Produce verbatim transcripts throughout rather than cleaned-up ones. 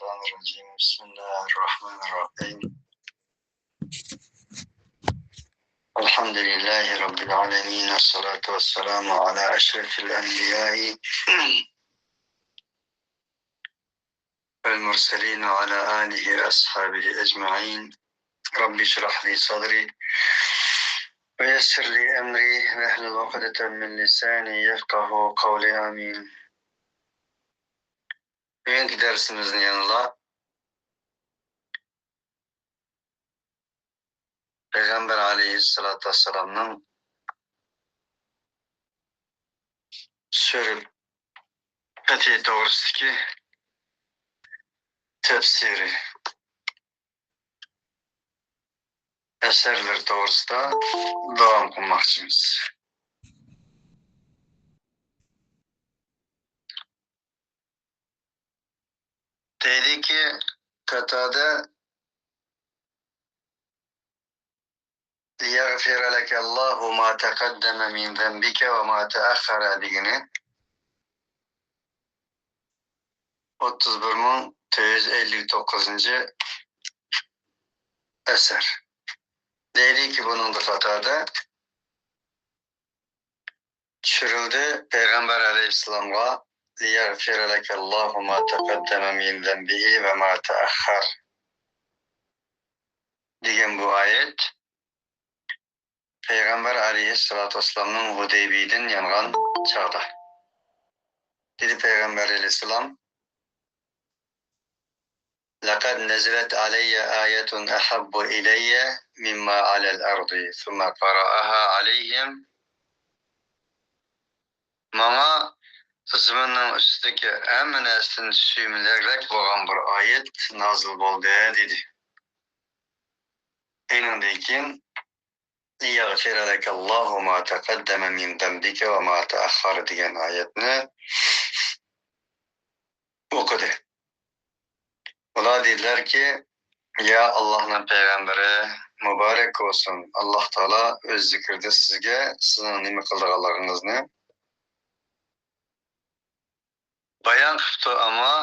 الرحمن الرحيم. الحمد لله رب العالمين، والصلاة والسلام على أشرف الأنبياء والمرسلين وعلى آله وأصحابه أجمعين. رب اشرح لي صدري ويسر لي أمري واحلل عقدة من لساني يفقه قولي. آمين. بۈگۈنكى دەرسىمىزنى يەنىلا پەيغەمبەر ئەلەيھىسسالاتۇ ۋەسسالامنىڭ سۈرە پەتھى توغرىسىدىكى تەپسىرى، ئەسەرلىرى توغرىسىدا داۋام قىلماقچىمىز. دەيدىكى، قاتادە، ليغفر لك الله ما تقدم من ذنبك وما تأخر دېگىنى ئوتتۇز بىر مىڭ تۆت يۈز ئەللىك توققۇزىنچى ئەسەر. دەيدىكى، بۇنىڭدا قاتادە چۈشۈرۈلدى پەيغەمبەر ئەلەيھىسسالامغا، ليغفر لك الله ما تقدم من ذنبك وما تأخر دېگەن بۇ ئايەت پەيغەمبەر ئەلەيھىسسالاتۇ ۋەسسالامنىڭ ھۇدەيبىيەدىن يانغان چاغدا. دېدى پەيغەمبەر ئەلەيھىسسالام، لقد نزلت علي آية أحب إلي مما على الأرض ثم قرأها عليهم. ماڭا زېمىننىڭ ئۈستىدىكى ھەممە نەرسىدىن سۆيۈملۈكرەك بولغان بىر ئايەت نازىل بولدى، دېدى. ئېنىڭدىن كېيىن، ليغفر لك الله ما تقدم من ذنبك وما تأخر دېگەن ئايەتنى ئوقۇدى. ئۇلار دېدىلەركى، يا ئاللاھنىڭ پەيغەمبىرى، مۇبارەك بولسۇن، ئاللاھ تائالا ئۆز زىكرىدە سىزگە سىزنىڭ نېمە قىلىدىغانلىقىڭىزنى بايان قىپتۇ، ئەمما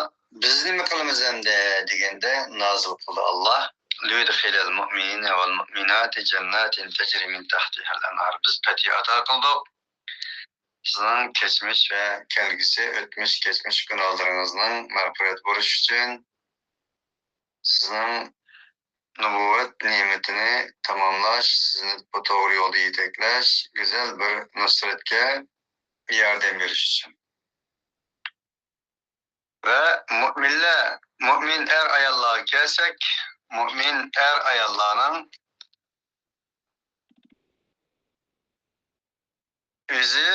بىز نېمە قىلىمىز ئەمدى دېگەندە، نازىل قىلدى ئاللاھ، ليدخل المؤمنين والمؤمنات جنات تجري من تحتها الأنهار. بىز پەتھى ئاتا قىلدۇق. سىزنىڭ كەچمىش ۋە كەلگۈسى، ئۆتمۈش، كەچمىش گۇناھلىرىڭىزنىڭ مەغپىرەت بولۇشى ئۈچۈن، سىزنىڭ نۇبۇۋۋەت نېمىتىنى تاماملاش، سىزنى بۇ توغرا يولدا يېتەكلەش، گۈزەل بىر نۇسرەتكە ياردەم بېرىش ئۈچۈن. ۋە مۆمىنلەر، مۆمىن ئەر-ئاياللارغا كەلسەك، مۆمىن ئەر-ئاياللارنىڭ ئۆزى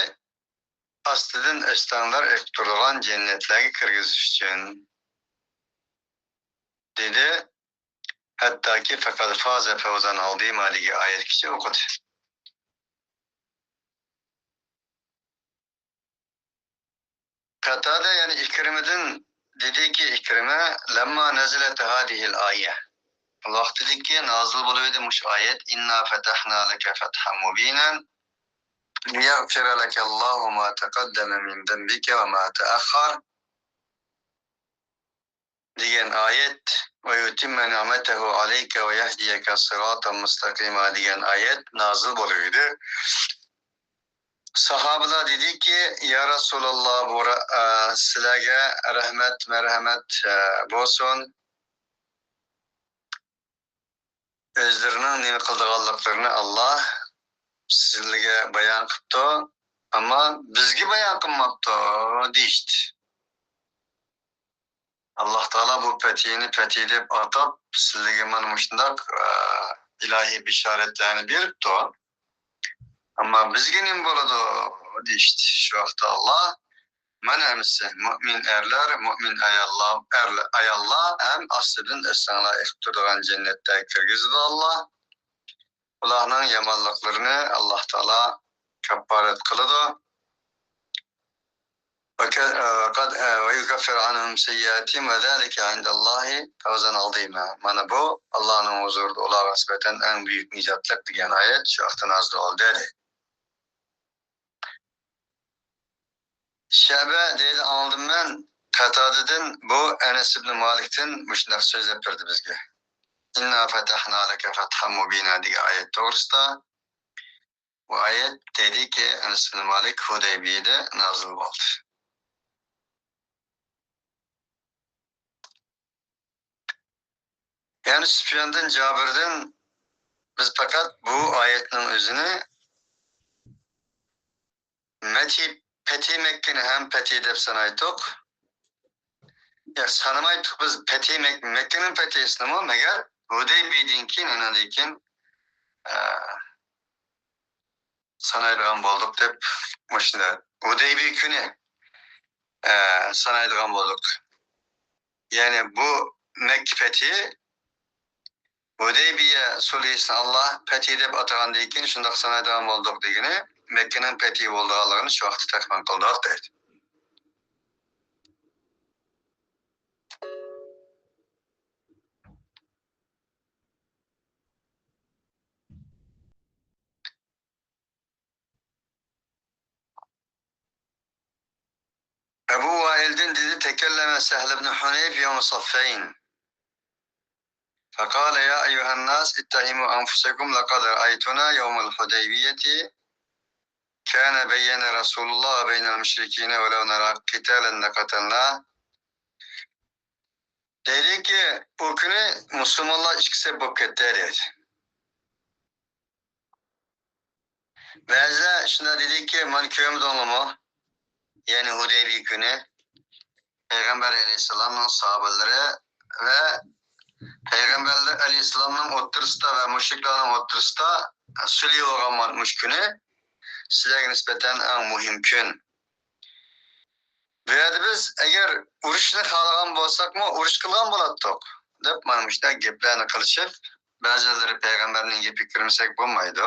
ئاستىدىن ئۆستەڭلەر ئېقىپ تۇرىدىغان جەننەتلەرگە كىرگۈزۈش ئۈچۈن، دېدى. ھەتتاكى فقد فاز فوزا عظيما دېگەن ئايەتكىچە ئوقۇدى. قاتادە، يەنى ئىكرىمىدىن دېدىكى، ئىكرىمە، لما نزلت هذه الآية، ۋاقتىدىكى نازىل بولۇۋىدى مۇشۇ ئايەت، إنا فتحنا لك فتحا مبينا ليغفر لك الله ما تقدم من ذنبك وما تأخر دېگەن ئايەت، ويتم نعمته عليك ويهديك صراطا مستقيما دېگەن ئايەت نازىل بولۇۋىدى. ساھابىلار دېدىكى، يا رەسۇلاللا، بۇ رە-، ئە، سىلەرگە رەھمەت، مەرھەمەت، ئە، بولسۇن. ئۆزلىرىنىڭ نېمە قىلىدىغانلىقلىرىنى ئاللا سىلەرگە بايان قىپتۇ، ئەمما بىزگە بايان قىلماپتۇ، دېيىشتى. ئاللا تائالا بۇ پەتھىنى پەتھى دەپ ئاتاپ، سىلەرگە مانا مۇشۇنداق، ئە، ئىلاھىي بېشارەتلەرنى بېرىپتۇ. ئەمما بىزگە نېمە بولىدۇ؟ دېيىشتى. شۇ ۋاقىتتا ئاللا، مانا ئەمىسە، مۆمىن ئەرلەر، مۆمىن ئاياللار، ئەرلەر، ئاياللار ھەم ئاستىدىن ئۆستەڭلار ئېقىپ تۇرىدىغان جەننەتلەرگە كىرگۈزىدۇ ئاللا. ئۇلارنىڭ يامانلىقلىرىنى ئاللا تائالا كاپپارەت قىلىدۇ. وك-، ۋە قەد-، ۋە يۇكەففىر ئەنھۇم سەييىئاتىھىم ۋە زالىكە ئىندەللاھى فەۋزەن ئەزىمە. مانا بۇ، ئاللانىڭ ھۇزۇرىدا ئۇلارغا نىسبەتەن ئەڭ بۈيۈك نىجاتلىق دېگەن ئايەت شۇ ۋاقىتتا نازىل بولدى، دېدى. شەبە دەيدۇ، ئاڭلىدىم مەن، قاتادىدىن، بۇ ئەنەس ئىبنى مالىكتىن مۇشۇنداق سۆزلەپ بەردى بىزگە. «إنا فتحنا لك فتحا مبينا» دېگەن ئايەت توغرىسىدا. بۇ ئايەت دەيدىكى، ئەنەس ئىبنى مالىك ھۇدەيبىيەدە نازىل بولدى. يەنى سۈفياندىن، جابىردىن بىز پەقەت بۇ ئايەتنىڭ ئۆزىنى مەتھى، پەتھى مەككىنى ھەم پەتھى دەپ سانايتتۇق. يا، سانىمايتتۇق بىز پەتھى مەك-، مەككىنىڭ پەتھىسىنىمۇ، مەگەر ھۇدەيبىيەدىن كېيىن، ئۇنىڭدىن كېيىن، ئە، سانايدىغان بولدۇق دەپ، مۇشۇنداق ھۇدەيبىيە كۈنى، ئە، سانايدىغان بولدۇق. يەنى بۇ مەككە پەتھى، ھۇدەيبىيە سۇلھىسىنى ئاللا پەتھى دەپ ئاتىغاندىن كېيىن شۇنداق سانايدىغان بولدۇق دېگىنى، مەككىنىڭ پەتھى بولىدىغانلىقىنى شۇ ۋاقىتتا تەخمىن قىلدۇق دەيدۇ. ئەبۇ ۋائىلدىن دېدى، تەكەللەمە سەھل ئىبنى ھۇنەيف يەۋمە سەففەين. فقال يا أيها الناس اتهموا أنفسكم لقد رأيتنا يوم الحديبية كان بيننا رسول الله وبين المشركين ولو نرى قتالا لقتلنا. دەيدىكى، ئۇ كۈنى مۇسۇلمانلار ئىككى سەپ بولۇپ كەتتى دەيدۇ. بەزىلەر شۇنداق دېدىكى، مانا كۆرمىدىڭلارمۇ؟ يەنى ھۇدەيبىيە كۈنى پەيغەمبەر ئەلەيھىسسالامنىڭ ساھابىلىرى ۋە پەيغەمبەر ئەلەيھىسسالامنىڭ ئوتتۇرىسىدا ۋە مۇشرىكلارنىڭ ئوتتۇرىسىدا سۈلھى بولغان مۇشۇ كۈنى سىلەرگە نىسبەتەن ئەڭ مۇھىم كۈن. بۇ يەردە بىز ئەگەر ئۇرۇشنى خالىغان بولساقمۇ، ئۇرۇش قىلغان بولاتتۇق، دەپ مانا مۇشۇنداق گەپلەرنى قىلىشىپ، بەزىلىرى پەيغەمبەرنىڭ گېپىگە كىرمىسەك بولمايدۇ،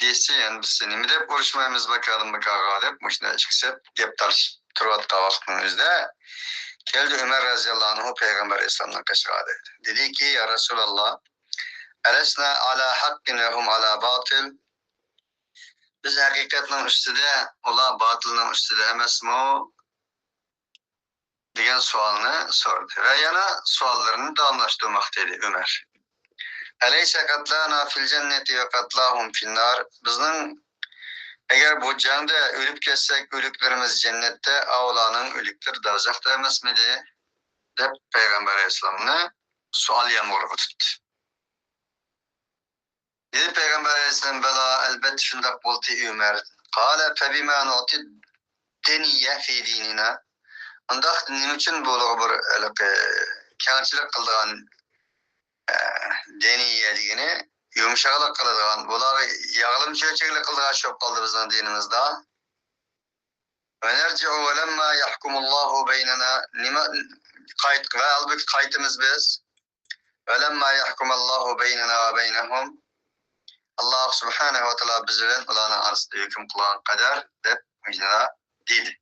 دېسە، يەنە بىز نېمە دەپ ئۇرۇشمايمىز بىكاردىن بىكارغا دەپ، مۇشۇنداق ئىككى سەپ گەپ تالىشىپ تۇرۇۋاتقان ۋاقىتنىڭ ئۆزىدە كەلدى ئۆمەر رەزىياللاھۇ ئەنھۇ پەيغەمبەر ئەلەيھىسسالامنىڭ قېشىغا دەيدۇ. دېدىكى، يا رەسۇلاللا، ئەلەسنا ئالا ھەققىن ۋە ھۇم ئالا باتىل؟ بىز ھەقىقەتنىڭ ئۈستىدە، ئۇلار باتىلنىڭ ئۈستىدە ئەمەسمۇ؟ دېگەن سوئالنى سورىدى ۋە يەنە سوئاللىرىنى داۋاملاشتۇرماقتا ئىدى ئۆمەر. ئەلەيسە قەتلانا فىل جەننەتى ۋە قەتلاھۇم فىننار؟ بىزنىڭ ئەگەر بۇ جەڭدە ئۆلۈپ كەتسەك، ئۆلۈكلىرىمىز جەننەتتە، ئاۋۇلارنىڭ ئۆلۈكلىرى دوزاختا ئەمەسمىدى؟ دەپ پەيغەمبەر ئەلەيھىسسالامنى سوئال يامغۇرىغا تۇتتى. دېدى پەيغەمبەر ئەلەيھىسسالام، بەلى، ئەلبەتتە شۇنداق بولدى، ئۆمەر. قال فبما نعطي الدني في ديننا؟ ئۇنداقتا نېمە ئۈچۈن بۇلارغا بىر ھېلىقى كەڭچىلىك قىلىدىغان، ئە، دەنىيە دېگىنى يۇمشاقلىق قىلىدىغان، بۇلارغا ياغلىما چۆچەكلىك قىلىدىغان ئىش بولۇپ قالدى بىزنىڭ دىنىمىزدا؟ ونرجع ولما يحكم الله بيننا، نېمە، قايت، ۋە ھالبۇكى قايتىمىز بىز. ولما يحكم الله بيننا وبينهم، ئاللا سۇبھانەھۇ ۋە تائالا بىز بىلەن ئۇلارنىڭ ئارىسىدا ھۆكۈم قىلغان قەدەر، دەپ مۇشۇنداق دېدى.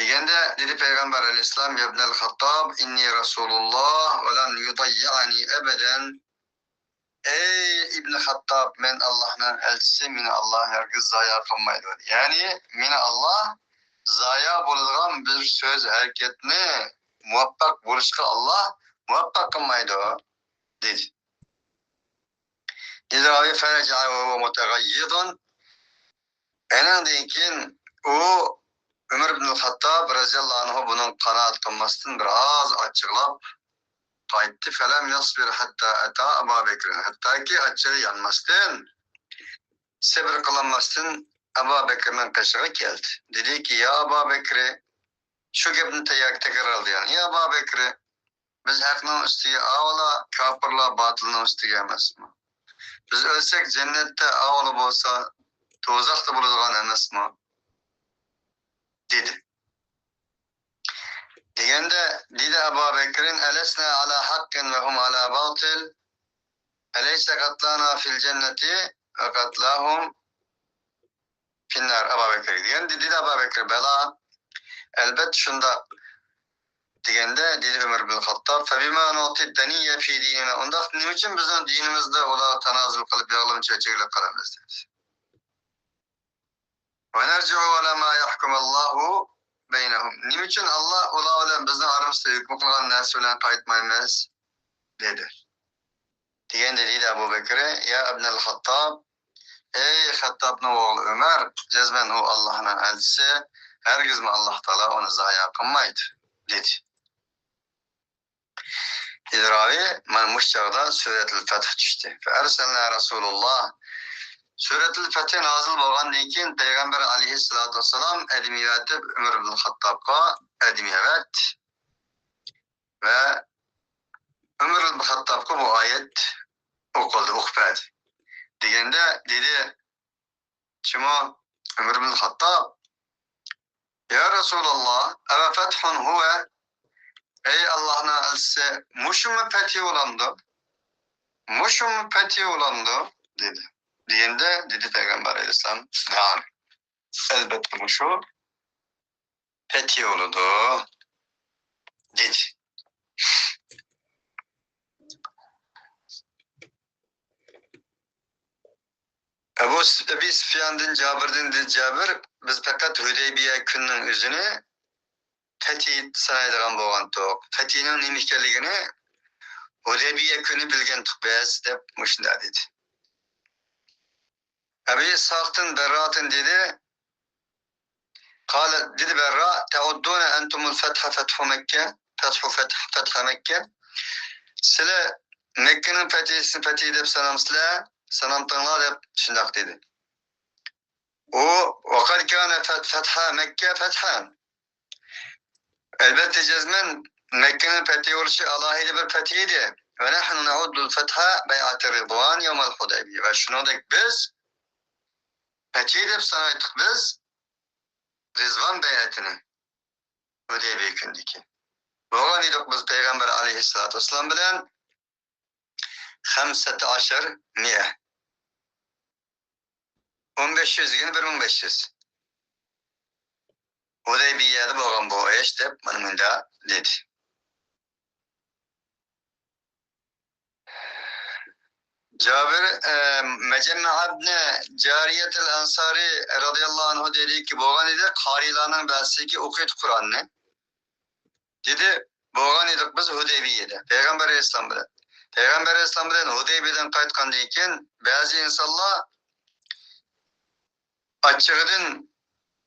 دېگەندە دېدى پەيغەمبەر ئەلەيھىسسالام، يا ابن الخطاب، إني رسول الله ولن يضيعني أبدا. ئەي ئىبنى خاتتاب، مەن ئاللاھنىڭ ئەلچىسى، مېنى ئاللا ھەرگىز زايا قىلمايدۇ. يەنى مېنى ئاللا زايا بولىدىغان بىر سۆز، ھەرىكەتنى مۇۋەپپەق بولۇشقا ئاللا مۇۋەپپەق قىلمايدۇ، دېدى. دېدى راۋى، فرجع وهو متغيظ. ئەنەڭدىن كېيىن ئۇ ئۆمەر ئىبنى خاتتاب رەزىياللاھۇ ئەنھۇ بۇنىڭغا قانائەت قىلماستىن بىر ئاز ئاچچىقلاپ قايتتى. فلم يصبر حتى أتى أبا بكر، ھەتتاكى ئاچچىقى يانماستىن، سەبرى قىلالماستىن ئەبا بەكرىنىڭ قېشىغا كەلدى. دېدىكى، يا ئەبا بەكرى، شۇ گەپنى تەييار تەكرارلىدى، يەنى، يا ئەبا بەكرى، بىز ھەقنىڭ ئۈستىگە ئاۋۇلا كاپىرلار باتىلنىڭ ئۈستىگە ئەمەسمۇ؟ بىز ئۆلسەك جەننەتتە، ئاۋۇلا بولسا دوزاختا بولىدىغان ئەمەسمۇ؟ دېدى. دېگەندە دېدى ئەبا بەكرىن، ألسنا على حق وهم على باطل؟ أليس قتلانا في الجنة وقتلاهم في النار؟ ئەبا بەكرى دېگەندە دېدى ئەبا بەكرى، بەلى، ئەلبەتتە شۇنداق. دېگەندە دېدى ئۆمەر ئىبنى خاتتاب، فبما نعطي الدني في ديننا؟ ئۇنداقتا نېمە ئۈچۈن بىزنىڭ دىنىمىزدا ئۇلارغا تانازۇل قىلىپ، ياغلىما چۆچەكلىك قىلىمىز؟ دېدى. ونرجع إلى ما يحكم الله بينهم. نېمە ئۈچۈن ئاللا ئۇلار بىلەن بىزنىڭ ئارىمىزدا ھۆكۈم قىلغان نەرسە بىلەن قايتمايمىز؟ دېدى. دېگەندە دېدى ئەبۇ بەكرى، يا ئىبنەل خاتتاب، ئەي خەتتابنىڭ ئوغلى ئۆمەر، جەزمەن ئۇ ئاللانىڭ ئەلچىسى، ھەرگىزمۇ ئاللا تائالا ئۇنى زايە قىلمايدۇ، دېدى. دېدى راۋى، مانا مۇشۇ چاغدا سۈرەتۇل فەتھ چۈشتى. فەئەرسەلنە رەسۇلۇللا. سۈرەتۇل فەتھ نازىل بولغاندىن كېيىن پەيغەمبەر ئەلەيھىسسالاتۇ ۋەسسالام ئەدىمىيىۋېتىپ ئۆمەر ئىبنۇل خاتتابقا ئەدىمىيىۋەتتى. ۋە ئۆمەر ئىبنۇل خاتتابقا بۇ ئايەت ئوقۇلدى، ئوقۇپ بەردى. دېگەندە دېدى، چىمۇ ئۆمەر ئىبنۇل خاتتاب، يا رەسۇلاللا، ئەۋە فەتھۇن ھۇۋە؟ ئەي ئاللانىڭ ئەلچىسى، مۇشۇمۇ پەتھى بولامدۇ؟ مۇشۇمۇ پەتھى بولامدۇ؟ دېدى. دېگەندە دېدى پەيغەمبەر ئەلەيھىسسالام، نەئەم. ئەلبەتتە مۇشۇ پەتھى بولىدۇ، دېدى. ئەبۇ س-، ئەبى سۇفياندىن جابىردىن دېدى جابىر، بىز پەقەت ھۇدەيبىيە كۈنىنىڭ ئۆزىنى پەتھى سانايدىغان بولغانتۇق. پەتھىنىڭ نېمە ئىكەنلىكىنى ھۇدەيبىيە كۈنى بىلگەنتۇق بىز، دەپ مۇشۇنداق دېدى. ئەبى ئىسھاقتىن بەررادىن دېدى، قال، دېدى بەررا، تەئۇددۇنە ئەنتۇمۇل فەتھە فەتھۇ مەككە، فەتھۇ فەتھ، فەتھە مەككە. سىلەر مەككىنىڭ پەتھىسىنى پەتھى دەپ سانامسىلەر، سانامتىڭلار دەپ شۇنداق دېدى. ئۇ، ۋەقەد كانە فەت-، فەتھە مەككە فەتھەن. ئەلبەتتە، جەزمەن مەككىنىڭ پەتھى بولۇشى ئالاھىدە بىر پەتھى ئىدى. ۋە نەھنۇ نەئۇددۇل فەتھە بەيئەتى رىضۋان يەۋمەل ھۇدەيبىيە. ۋە شۇنىڭدەك بىز پەتھى دەپ سانايتتۇق بىز رىزۋان بەيئەتىنى ھۇدەيبىيە كۈنىدىكى. بولغان ئىدۇق بىز پەيغەمبەر ئەلەيھىسسالاتۇ ۋەسسالام بىلەن خەمسەتە ئەشەر مىئە. ئون بەش يۈز دېگەن بىر مىڭ بەش يۈز. ھۇدەيبىيەدە بولغان بۇ ئىش دەپ مانا مۇنداق دېدى. جابىر، ئە، مەجەممە ئىبنى جارىيەتىل ئەنسارى رەزىياللاھۇ ئەنھۇ دېدىكى، بولغان ئىدى، قارىيلارنىڭ بەزىسى ئوقۇيدۇ قۇرئاننى. دېدى، بولغان ئىدۇق بىز ھۇدەيبىيەدە، پەيغەمبەر ئەلەيھىسسالام بىلەن. پەيغەمبەر ئەلەيھىسسالام بىلەن ھۇدەيبىيەدىن قايتقاندىن كېيىن، بەزى ئىنسانلار ئاچچىقىدىن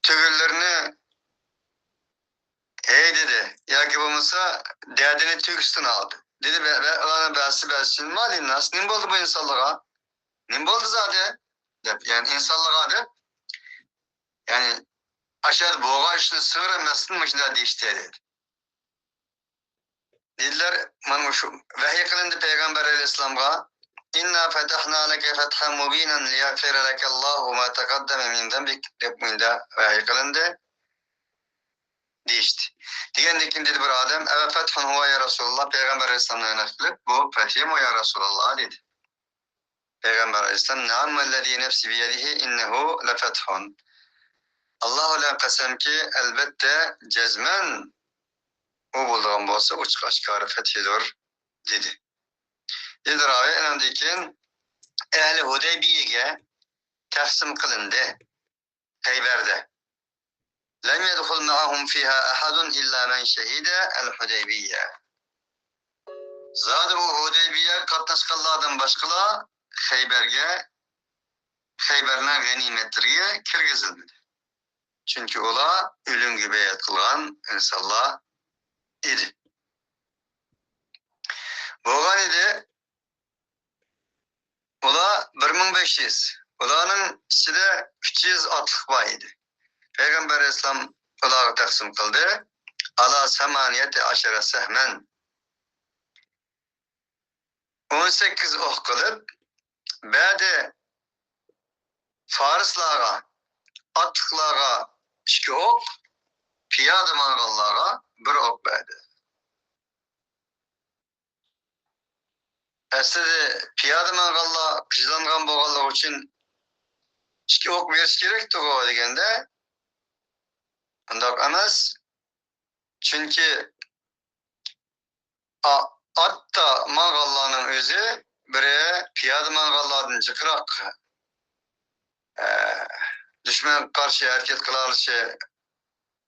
تۈگۈنلىرىنى ھەيدىدى ياكى بولمىسا دەردىنى تۈگىسىدىن ئالدى. دېدى، بە-، بە-، ئۇلارنىڭ بەزىسى، بەزىسى، ما لىنناس، نېمە بولدى بۇ ئىنسانلارغا؟ نېمە بولدى زادى؟ دەپ، يەنى ئىنسانلارغا دەپ، يەنى ئاشۇ يەردە بولغان ئىشنى سىغدۇرماستىن مۇشۇنداق دېيىشتى، دېدى. دېدىلەر، مانا مۇشۇ ۋەھىي قىلىندى پەيغەمبەر ئەلەيھىسسالامغا، ئىننا فەتەھنا لەكە فەتھەن مۇبىنەن لىيەغفىرە لەكەللاھۇ ما تەقەددەمە مىن زەنبىك دەپ مۇنداق ۋەھىي قىلىندى، دېيىشتى. دېگەندىن كېيىن دېدى بىر ئادەم، ئەۋە فەتھۇن ھۇۋە يا رەسۇلاللا، پەيغەمبەر ئەلەيھىسسالامنى ئەينەك قىلىپ، بۇ پەتھىمۇ يا رەسۇلاللا دېدى. پەيغەمبەر ئەلەيھىسسالام، نەئەم ۋەللەزى نەفسى بىيەدىھى ئىننەھۇ لەفەتھۇن. ئاللا بىلەن قەسەمكى، ئەلبەتتە، جەزمەن ئۇ بولىدىغان بولسا ئوچۇق ئاشكارا پەتھىدۇر، دېدى. دېدى راۋى، ئاندىن كېيىن ئەھلى ھۇدەيبىيەگە تەقسىم قىلىندى. خەيبەردە. لم يدخل معهم فيها أحد إلا من شهد الحديبية. زادى بۇ ھۇدەيبىيە قاتناشقانلاردىن باشقىلار خەيبەرگە، خەيبەرنىڭ غەنىيمەتلىرىگە كىرگۈزۈلمىدى. چۈنكى ئۇلار ئۆلۈمگە بەيئەت قىلغان ئىنسانلار ئىدى. بولغان ئىدى، ئۇلار بىر مىڭ بەش يۈز، ئۇلارنىڭ ئىچىدە ئۈچ يۈز ئاتلىق بار ئىدى. پەيغەمبەر ئەلەيھىسسالام ئۇلارغا تەقسىم قىلدى. ئالا سامانىيەتى ئەشەرە سەھمەن. ئون سەككىز ئوق قىلىپ بەردى. فارسلارغا، ئاتلىقلارغا ئىككى ئوق، پىيادە ماڭغانلارغا بىر ئوق بەردى. ئەسلىدە پىيادە ماڭغانلار قىجىلانغان بولغانلىقى ئۈچۈن ئىككى ئوق بېرىش كېرەكتىغۇ دېگەندە، ئۇنداق ئەمەس. چۈنكى ئا-، ئاتتا ماڭغانلارنىڭ ئۆزى بىرى پىيادە ماڭغانلاردىن جىقراق، ئە، دۈشمەنگە قارشى ھەرىكەت قىلالىشى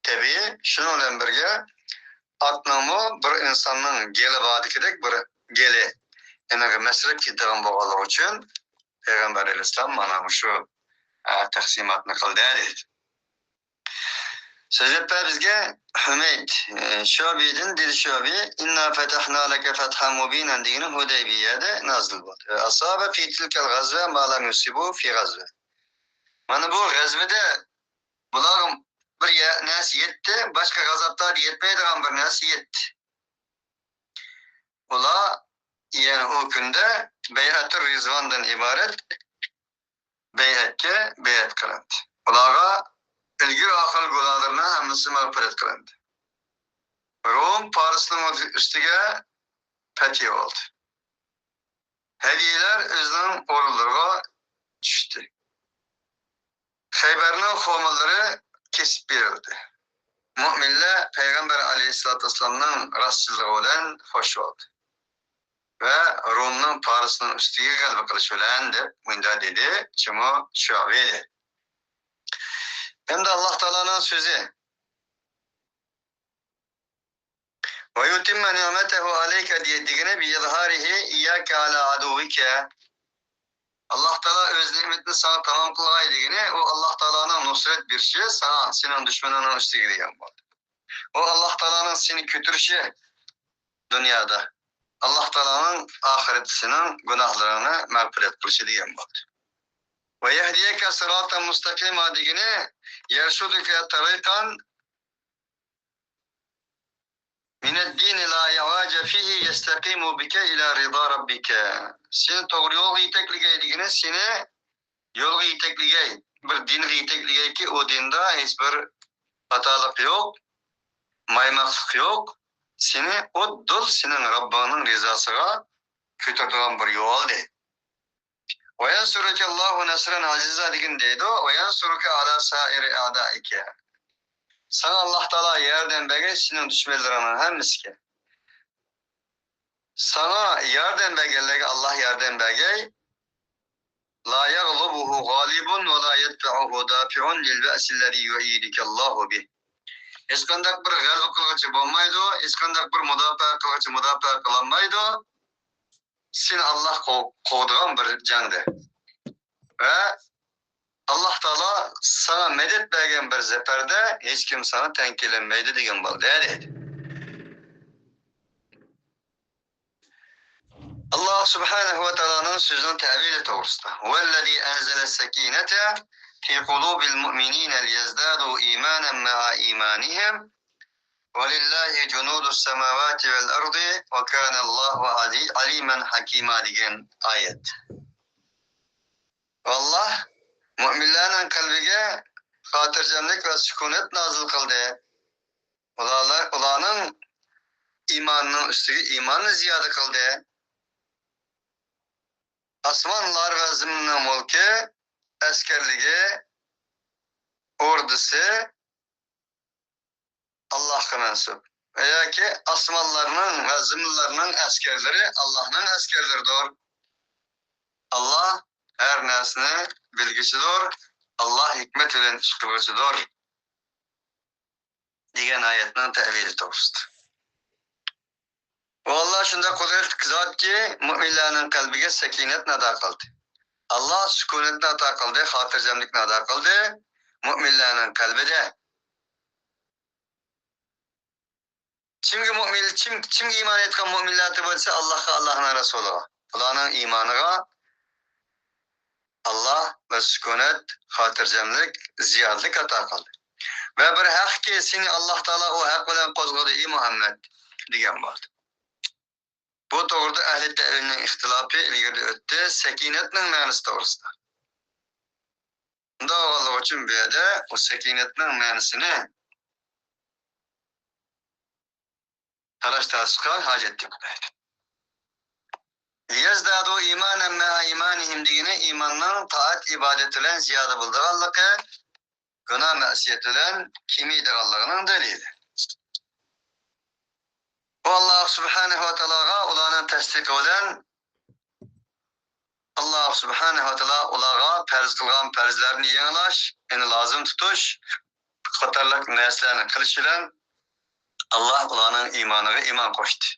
تەبىئىي، شۇنىڭ بىلەن بىرگە ئاتنىڭمۇ بىر ئىنساننىڭ گېلى باردىكىدەك بىر گېلى، ئېنىقى مەسىلىپ كېتىدىغان بولغانلىقى ئۈچۈن پەيغەمبەر ئەلەيھىسسالام مانا مۇشۇ، ئە، تەقسىماتنى قىلدى دەيدۇ. سۆزلەپ بەر بىزگە ھۈمەيد، ئە، شۇئبىدىن دېدى شۇئبى، «إنا فتحنا لك فتحا مبينا» دېگىنى ھۇدەيبىيەدە نازىل بولدى. «وأصاب في تلك الغزوة ما لم يصبه في غزوة». مانا بۇ غەزۋىدە بۇلارغا بىر يە-، نەرسە يەتتى، باشقا غازاتلاردا يەتمەيدىغان بىر نەرسە يەتتى. ئۇلار يەنە ئۇ كۈندە بەيئەتۇر رىزۋاندىن ئىبارەت بەيئەتكە بەيئەت قىلىندى. ئۇلارغا ئىلگىرى ئاخىر گۇناھلىرىنىڭ ھەممىسى مەغپىرەت قىلىندى. روم پارسنىڭ ئۈستىگە پەتھى بولدى. ھەدىيىلەر ئۆزىنىڭ ئورۇنلىرىغا چۈشتى. خەيبەرنىڭ خورمىلىرى كېسىپ بېرىلدى. مۆمىنلەر پەيغەمبەر ئەلەيھىسسالاتۇ ۋەسسالامنىڭ راستچىللىقى بىلەن خوش بولدى. ۋە رومنىڭ پارسنىڭ ئۈستىگە غەلىبە قىلىشى بىلەن دەپ مۇنداق دېدى، چىمۇ شۇئبى دېدى. ئەمدى ئاللاھ تائالانىڭ سۆزى. «ويتم نعمته عليك» دېگىنى «بإظهاره إياك على عدوك». ئاللاھ تائالا ئۆز نېمىتىنى ساڭا تامام قىلغاي دېگىنى، ئۇ ئاللاھ تائالانىڭ نۇسرەت بېرىشى ساڭا، سېنىڭ دۈشمىنىڭنىڭ ئۈستىگە دېگەن بولدى. ئۇ ئاللاھ تائالانىڭ سېنى كۆتۈرۈشى دۇنيادا، ئاللاھ تائالانىڭ ئاخىرەتتە سېنىڭ گۇناھلىرىڭنى مەغپىرەت قىلىشى دېگەن بولدى. «ويهديك صراطا مستقيما» دېگىنى «يرشدك طريقا من الدين لا عوج فيه يستقيم بك إلى رضا ربك». سېنى توغرا يولغا يېتەكلىگەي دېگىنى، سېنى يولغا يېتەكلىگەي، بىر دىنغا يېتەكلىگەيكى، ئۇ دىندا ھېچ بىر خاتالىق يوق، مايماقلىق يوق، سېنى ئۇددۇل سېنىڭ رەببىڭنىڭ رىزاسىغا كۆتۈرىدىغان بىر يول دەيدۇ. «وينصرك الله نصرا عزيزا» دېگىن دەيدۇ. «وينصرك على سائر أعدائك». ساڭا ئاللاھ تائالا ياردەم بەرگەي سېنىڭ دۈشمەنلىرىڭنىڭ ھەممىسىگە. ساڭا ياردەم بەرگەنلەرگە ئاللاھ ياردەم بەرگەي. «لا يغلبه غالب ولا يدفعه دافع للبأس الذي يؤيدك الله به». ھېچقانداق بىر غەلىبە قىلغۇچى بولمايدۇ، ھېچقانداق بىر مۇداپىئە قىلغۇچى مۇداپىئە قىلالمايدۇ. سېنى ئاللاھ قو-، قوغدىغان بىر جەڭدە. ۋە ئاللاھ تائالا ساڭا مەدەت بەرگەن بىر زەپەردە ھېچكىم ساڭا تەڭ كېلەلمەيدۇ دېگەن بولدى، دەيدۇ. ئاللاھ سۇبھانەھۇ ۋە تائالانىڭ سۆزىنىڭ تەۋىلى توغرىسىدا. «هو الذي أنزل السكينة في قلوب المؤمنين ليزدادوا إيمانا مع إيمانهم ولله جنود السماوات والأرض وكان الله علي-، عليما حكيما» دېگەن ئايەت. ئاللاھ مۆمىنلەرنىڭ قەلبىگە خاتىرجەملىك ۋە سۈكۈنەت نازىل قىلدى. ئۇلارلار، ئۇلارنىڭ ئىمانىنىڭ ئۈستىگە ئىماننى زىيادە قىلدى. ئاسمانلار ۋە زېمىننىڭ مۈلكى، ئەسكەرلىكى، ئوردىسى، ئاللاھقا مەنسۇپ. ۋە ياكى ئاسمانلارنىڭ ۋە زېمىنلارنىڭ ئەسكەرلىرى ئاللاھنىڭ ئەسكەرلىرىدۇر. ئاللاھ ھەر نەرسىنى بىلگۈچىدۇر. ئاللاھ ھېكمەت بىلەن ئىش قىلغۇچىدۇر. دېگەن ئايەتنىڭ تەۋىلى توغرىسىدا. ئۇ ئاللاھ شۇنداق قۇدرەتلىك زاتكى، مۆمىنلەرنىڭ قەلبىگە سەكىنەتنى ئاتا قىلدى. ئاللاھ سۈكۈنەتنى ئاتا قىلدى، خاتىرجەملىكنى ئاتا قىلدى مۆمىنلەرنىڭ قەلبىدە. كىمگە مۆمىن، كىم، كىمگە ئىمان ئېيتقان مۆمىنلەر دېسە، ئاللاھقا، ئاللاھنىڭ رەسۇلىغا. بۇلارنىڭ ئىمانىغا ئاللاھ بىر سۈكۈنەت، خاتىرجەملىك، زىيادىلىك ئاتا قىلدى. ۋە بىر ھەقكى، سېنى ئاللاھ تائالا ئۇ ھەق بىلەن قوزغىدى، ئەي مۇھەممەد، دېگەن بولدى. بۇ توغرىدا ئەھلى تەئۋىلنىڭ ئىختىلاپى ئىلگىرىدە ئۆتتى، سەكىنەتنىڭ مەنىسى توغرىسىدا. شۇنداق بولغانلىقى ئۈچۈن بۇ يەردە ئۇ سەكىنەتنىڭ مەنىسىنى تالاش-تارتىشقا ھاجەت يوق دەيدۇ. «ليزدادوا إيمانا مع إيمانهم» دېگىنى ئىماننىڭ تائەت-ئىبادەت بىلەن زىيادە بولىدىغانلىقى، گۇناھ-مەسىيەت بىلەن كېمىيىدىغانلىقىنىڭ دەلىلى. بۇ ئاللاھ سۇبھانەھۇ ۋە تائالاغا ئۇلارنىڭ تەستىقى بىلەن ئاللاھ سۇبھانەھۇ ۋە تائالا ئۇلارغا پەرز قىلغان پەرزلەرنى يېڭىلاش، يەنى لازىم تۇتۇش، قاتارلىق نەرسىلەرنى قىلىش بىلەن ئاللا ئۇلارنىڭ ئىمانىغا ئىمان قوشتى.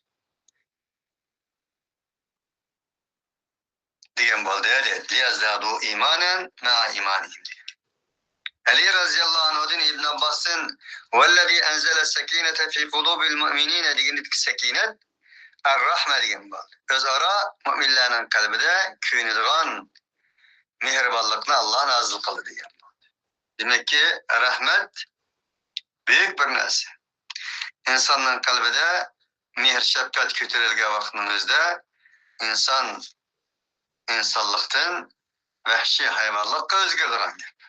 دېگەن بولدى، دەيدۇ. لىيەزدادۇ ئىمانەن مەئا ئىمانىھىم دېگەن. ئەلى رەزىياللاھۇ ئەنھۇدىن ئىبن ئابباستىن، ۋەللەزى ئەنزەلە سەكىنەتە فى قۇلۇبىل مۇئمىنىنە دېگەندىكى سەكىنەت ئەر-رەھمە دېگەن بولدى. ئۆزئارا مۇئمىنلەرنىڭ قەلبىدە كۆيۈنىدىغان مېھرىبانلىقنى ئاللا نازىل قىلدى دېگەن بولدى. دېمەككى، رەھمەت بۈيۈك بىر نەرسە. ئىنساننىڭ قەلبىدە مېھىر-شەپقەت كۆتۈرۈلگەن ۋاقىتنىڭ ئۆزىدە ئىنسان ئىنسانلىقتىن ۋەھشىي ھايۋانلىققا ئۆزگىرىدىغان گەپ.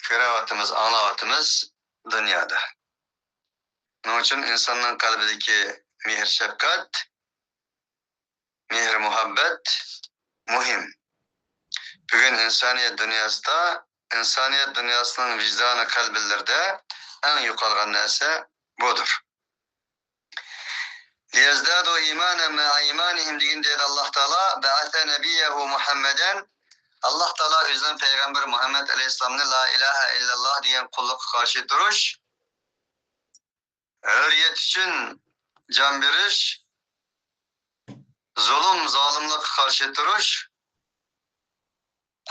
كۆرۈۋاتىمىز، ئاڭلاۋاتىمىز دۇنيادا. شۇنىڭ ئۈچۈن ئىنساننىڭ قەلبىدىكى مېھىر-شەپقەت، مېھىر-مۇھەببەت مۇھىم. بۈگۈن ئىنسانىيەت دۇنياسىدا، ئىنسانىيەت دۇنياسىنىڭ ۋىجدانى قەلبلىرىدە ئەڭ يوقالغان نەرسە بۇدۇر. لىيەزدادۇ ئىمانەن مەئا ئىمانىھىم دېگەندە ئاللا تائالا بەئەسە نەبىيەھۇ مۇھەممەدەن، ئاللا تائالا ئۆزىنىڭ پەيغەمبىرى مۇھەممەد ئەلەيھىسسالامنى لا ئىلاھە ئىللاللا دېگەن قۇللۇققا قارشى تۇرۇش، ھۆرىيەت ئۈچۈن جان بېرىش، زۇلۇم، زالىملىققا قارشى تۇرۇش،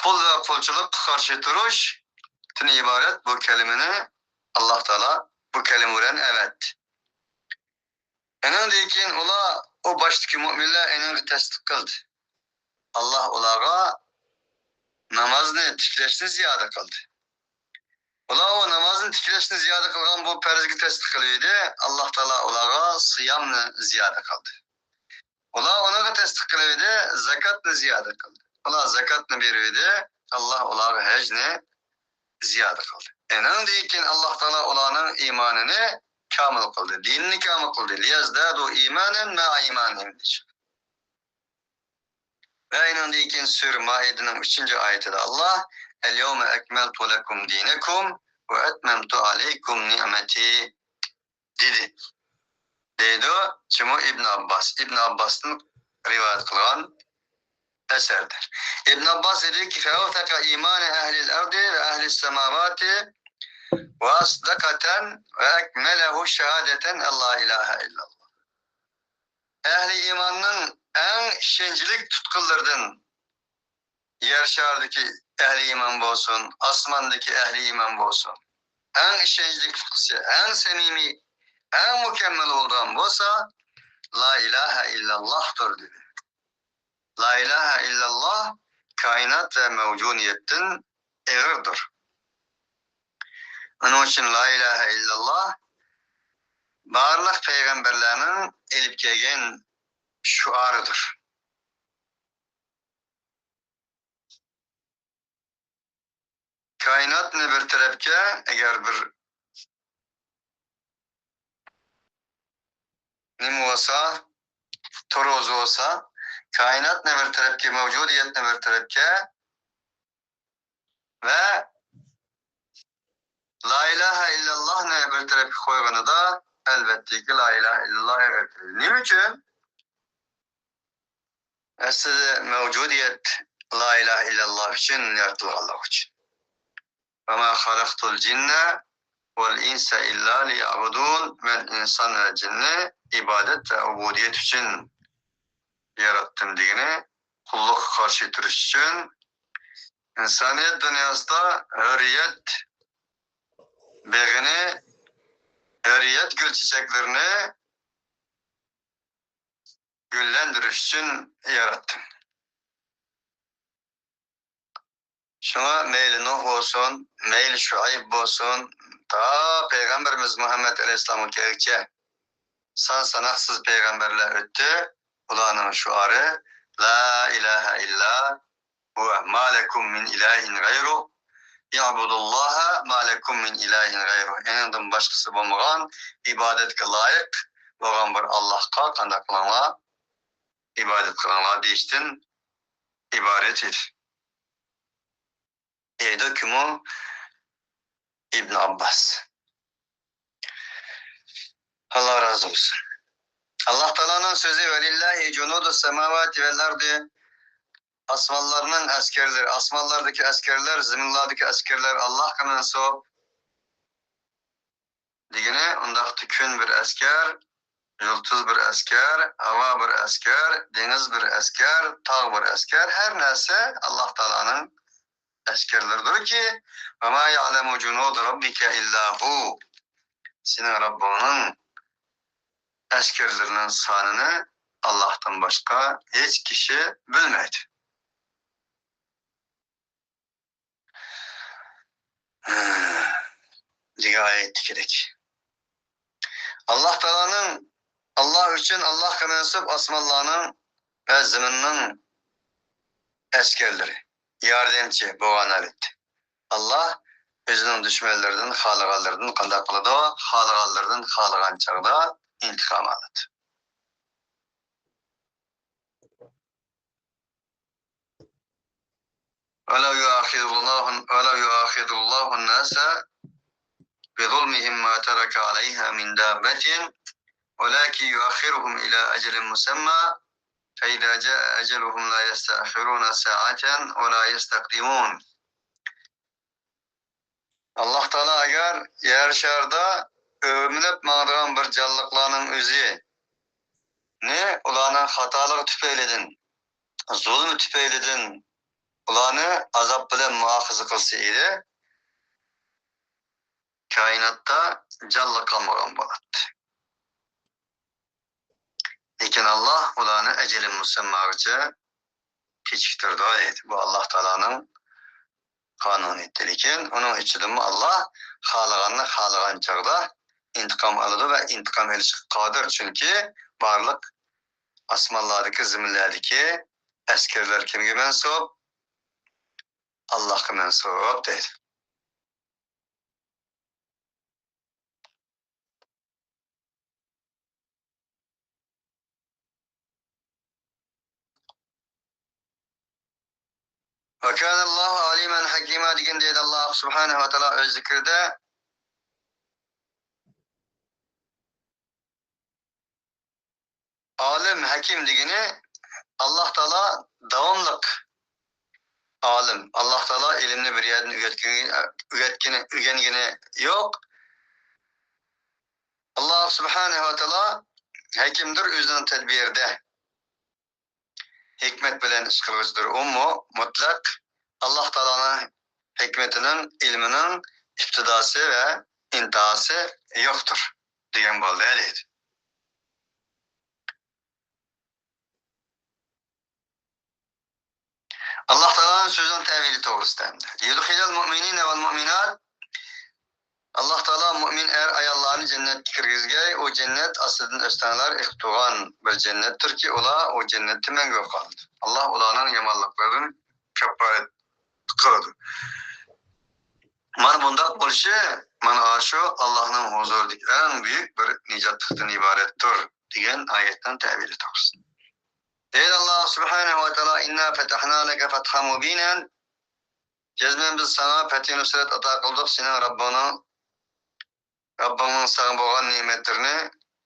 قۇل ۋە قۇلچىلىققا قارشى تۇرۇشتىن ئىبارەت بۇ كەلىمىنى ئاللا تائالا بۇ كەلىمە بىلەن ئەۋەتتى. ئېنىڭدىن كېيىن ئۇلار، ئۇ باشتىكى مۇئمىنلەر ئېنىڭغا تەستىق قىلدى. ئاللا ئۇلارغا نامازنى تىكلەشنى زىيادە قىلدى. ئۇلار ئۇ نامازنى تىكلەشنى زىيادە قىلغان بۇ پەرزگە تەستىق قىلىۋىدى، ئاللا تائالا ئۇلارغا سىيامنى زىيادە قىلدى. ئۇلار ئۇنىڭغا تەستىق قىلىۋىدى، زاكاتنى زىيادە قىلدى. ئۇلار زاكاتنى بېرىۋىدى، ئاللا ئۇلارغا ھەجنى زىيادە قىلدى. ئېنىڭدىن كېيىن ئاللا تائالا ئۇلارنىڭ ئىمانىنى كامىل قىلدى، دىنىنى كامىل قىلدى. لىيەزدادۇ ئىمانەن مەئا ئىمانىھىم دېيىش. ۋە ئېنىڭدىن كېيىن سۈرە مائىدىنىڭ ئۈچىنچى ئايىتىدە ئاللا، ئەل-يەۋمە ئەكمەلتۇ لەكۇم دىنەكۇم ۋە ئەتمەمتۇ ئەلەيكۇم نىئمەتى دېدى. دەيدۇ، كىمۇ؟ ئىبن ئابباس. ئىبن ئابباستىن رىۋايەت قىلغان ئەسەردە. ئىبن ئابباس دېدىكى، فەئەۋسەقە ئىمانە ئەھلىل ئەردى ۋە ئەھلىس سەماۋاتى ۋە ئەسدەقەتەن ۋە ئەكمەلەھۇ شەھادەتەن ئەللا ئىلاھە ئىللاللا. ئەھلى ئىماننىڭ ئەڭ ئىشەنچلىك تۇتقۇنلىرىدىن، يەر شارىدىكى ئەھلى ئىمان بولسۇن، ئاسماندىكى ئەھلى ئىمان بولسۇن، ئەڭ ئىشەنچلىك تۇتقۇسى، ئەڭ سەمىمىي، ئەڭ مۇكەممەل بولىدىغان بولسا، لا ئىلاھە ئىللاللاھتۇر دېدى. لا ئىلاھە ئىللاللا كائىنات ۋە مەۋجۇدىيەتتىن ئېغىردۇر. ئۇنىڭ ئۈچۈن لا ئىلاھە ئىللاللا بارلىق پەيغەمبەرلەرنىڭ ئېلىپ كەلگەن شوئارىدۇر. كائىناتنى بىر تەرەپكە، ئەگەر بىر نېمە بولسا، تورۇز بولسا، كائىناتنى بىر تەرەپكە، مەۋجۇدىيەتنى بىر تەرەپكە ۋە لا ئىلاھە ئىللاللاھنى بىر تەرەپكە قويغىنىدا، ئەلۋەتتىكى، لا ئىلاھە ئىللاللاھ ئېغىر كېلىدۇ. نېمە ئۈچۈن؟ ئەسلىدە مەۋجۇدىيەت لا ئىلاھە ئىللاللاھ ئۈچۈن يارىتىلغانلىقى ئۈچۈن. ۋەما خەلەقتۇل جىننە ۋەل ئىنسە ئىللا لىيەبۇدۇن. مەن ئىنسان ۋە جىننى ئىبادەت ۋە ئۇبۇدىيەت ئۈچۈن ياراتتىم دېگىنى، قۇللۇققا قارشى تۇرۇش ئۈچۈن، ئىنسانىيەت دۇنياسىدا ھۆرىيەت بېغىنى، ھۆرىيەت گۈل چېچەكلىرىنى گۈللەندۈرۈش ئۈچۈن ياراتتىم. شۇڭا مەيلى نۇھ بولسۇن، مەيلى شۇئەيب بولسۇن، تا پەيغەمبىرىمىز مۇھەممەد ئەلەيھىسسالامغا كەلگۈچە سان ساناقسىز پەيغەمبەرلەر ئۆتتى. ئۇلارنىڭ شوئارى لا ئىلاھە ئىللا ھۇۋە ما لەكۇم مىن ئىلاھىن غەيرۇ، ئىئبۇدۇللاھە ما لەكۇم مىن ئىلاھىن غەيرۇ. ئېنىڭدىن باشقىسى بولمىغان، ئىبادەتكە لايىق بولغان بىر ئاللاھقا قانداق قىلىڭلار، ئىبادەت قىلىڭلار دېيىشتىن ئىبارەت ئىدى. دەيدۇ كىمۇ؟ ئىبن ئابباس. ئاللا رازى بولسۇن. ئاللا تائالانىڭ سۆزى، ۋەلىللاھى جۇنۇدۇس سەماۋاتى ۋەل ئەردى. ئاسمانلارنىڭ ئەسكەرلىرى، ئاسمانلاردىكى ئەسكەرلەر، زېمىنلاردىكى ئەسكەرلەر ئاللاھقا مەنسۇپ دېگىنى، ئۇنداقتا كۈن بىر ئەسكەر، يۇلتۇز بىر ئەسكەر، ھاۋا بىر ئەسكەر، دېڭىز بىر ئەسكەر، تاغ بىر ئەسكەر، ھەر نەرسە ئاللاھ تائالانىڭ ئەسكەرلىرىدۇركى، «وما يعلم جنود ربك إلا هو.» سېنىڭ رەببىڭنىڭ ئەسكەرلىرىنىڭ سانىنى ئاللاھتىن باشقا ھېچ كىشى بىلمەيدۇ. دېگەن ئايەتتىكىدەك. ئاللاھ تائالانىڭ، ئاللاھ ئۈچۈن، ئاللاھقا مەنسۇپ ئاسمانلارنىڭ ۋە زېمىننىڭ ئەسكەرلىرى، ياردەمچى بولغان ھالەتتە. ئاللاھ ئۆزىنىڭ دۈشمەنلىرىدىن خالىغانلىرىدىن قانداق قىلىدۇ؟ خالىغانلىرىدىن خالىغان چاغدا ئىنتىقام ئالىدۇ. ولو يؤاخذ الله، ولو يؤاخذ الله الناس بظلمهم ما ترك عليها من دابة ولكن يؤخرهم إلى أجل مسمى فإذا جاء أجلهم لا يستأخرون ساعة ولا يستقدمون. ئاللاھ تائالا ئەگەر يەر شارىدا ئۆمىلەپ ماڭىدىغان بىر جانلىقلارنىڭ ئۆزىنى ئۇلارنىڭ خاتالىقى تۈپەيلىدىن، زۇلمى تۈپەيلىدىن ئۇلارنى ئازاب بىلەن مۇئاخىزە قىلسا ئىدى، كائىناتتا جانلىق قالمىغان بولاتتى. لېكىن ئاللاھ ئۇلارنى ئەجەلى مۇسەمماغىچە كېچىكتۈرىدۇ دەيدۇ. بۇ ئاللاھ تائالانىڭ قانۇنىيىتى. لېكىن ئۇنىڭ ئىچىدىنمۇ ئاللاھ خالىغاننى خالىغان چاغدا ئىنتىقام ئالىدۇ ۋە ئىنتىقام ئېلىشقا قادىر. چۈنكى بارلىق ئاسمانلاردىكى، زېمىنلەردىكى ئەسكەرلەر كىمگە مەنسۇپ؟ ئاللاھقا مەنسۇپ دەيدۇ. «وكان الله عليما حكيما» دېگەن دەيدۇ ئاللاھ سۇبھانەھۇ ۋە تائالا ئۆز زىكرىدە. ئالىم، ھەكىم دېگىنى ئاللاھ تائالا داۋاملىق ئالىم. ئاللاھ تائالا ئىلىمنى بىر يەردىن ئۆگەتكىنى، ئۆگەتكىنى، ئۆگەنگىنى يوق. ئاللاھ سۇبھانەھۇ ۋە تائالا ھەكىمدۇر، ئۆزىنىڭ تەدبىرىدە ھېكمەت بىلەن ئىش قىلغۇچىدۇر. ئۇمۇ مۇتلەق ئاللاھ تائالانىڭ ھېكمىتىنىڭ، ئىلمىنىڭ ئىپتىداسى ۋە ئىنتىھاسى يوقتۇر دېگەن بولدى دەيدۇ. ئاللاھ تائالانىڭ سۆزىنىڭ تەۋىلى توغرىسىدا ئەمدى. ليدخل المؤمنين والمؤمنات. ئاللاھ تائالا مۇئمىن ئەر-ئاياللارنى جەننەتكە كىرگۈزگەي، ئۇ جەننەت ئاستىدىن ئۆستەڭلار ئېقىپ تۇرغان بىر جەننەتتۇركى، ئۇلار ئۇ جەننەتتە مەڭگۈ قالىدۇ. ئاللاھ ئۇلارنىڭ يامانلىقلىرىدىن كاپپارەت قىلىدۇ. مانا بۇنداق بولۇشى، مانا شۇ ئاللاھنىڭ ھۇزۇرىدىكى ئەڭ بۈيۈك بىر نىجاتلىقتىن ئىبارەتتۇر، دېگەن ئايەتنىڭ تەۋىلى توغرىسىدا. دەيدۇ ئاللاھ سۇبھانەھۇ ۋە تائالا، «إنا فتحنا لك فتحا مبينا.» جەزمەن بىز ساڭا پەتھى نۇسرەت ئاتا قىلدۇق، سېنىڭ رەببىڭنىڭ، رەببىڭنىڭ ساڭا بولغان نېمەتلىرىنى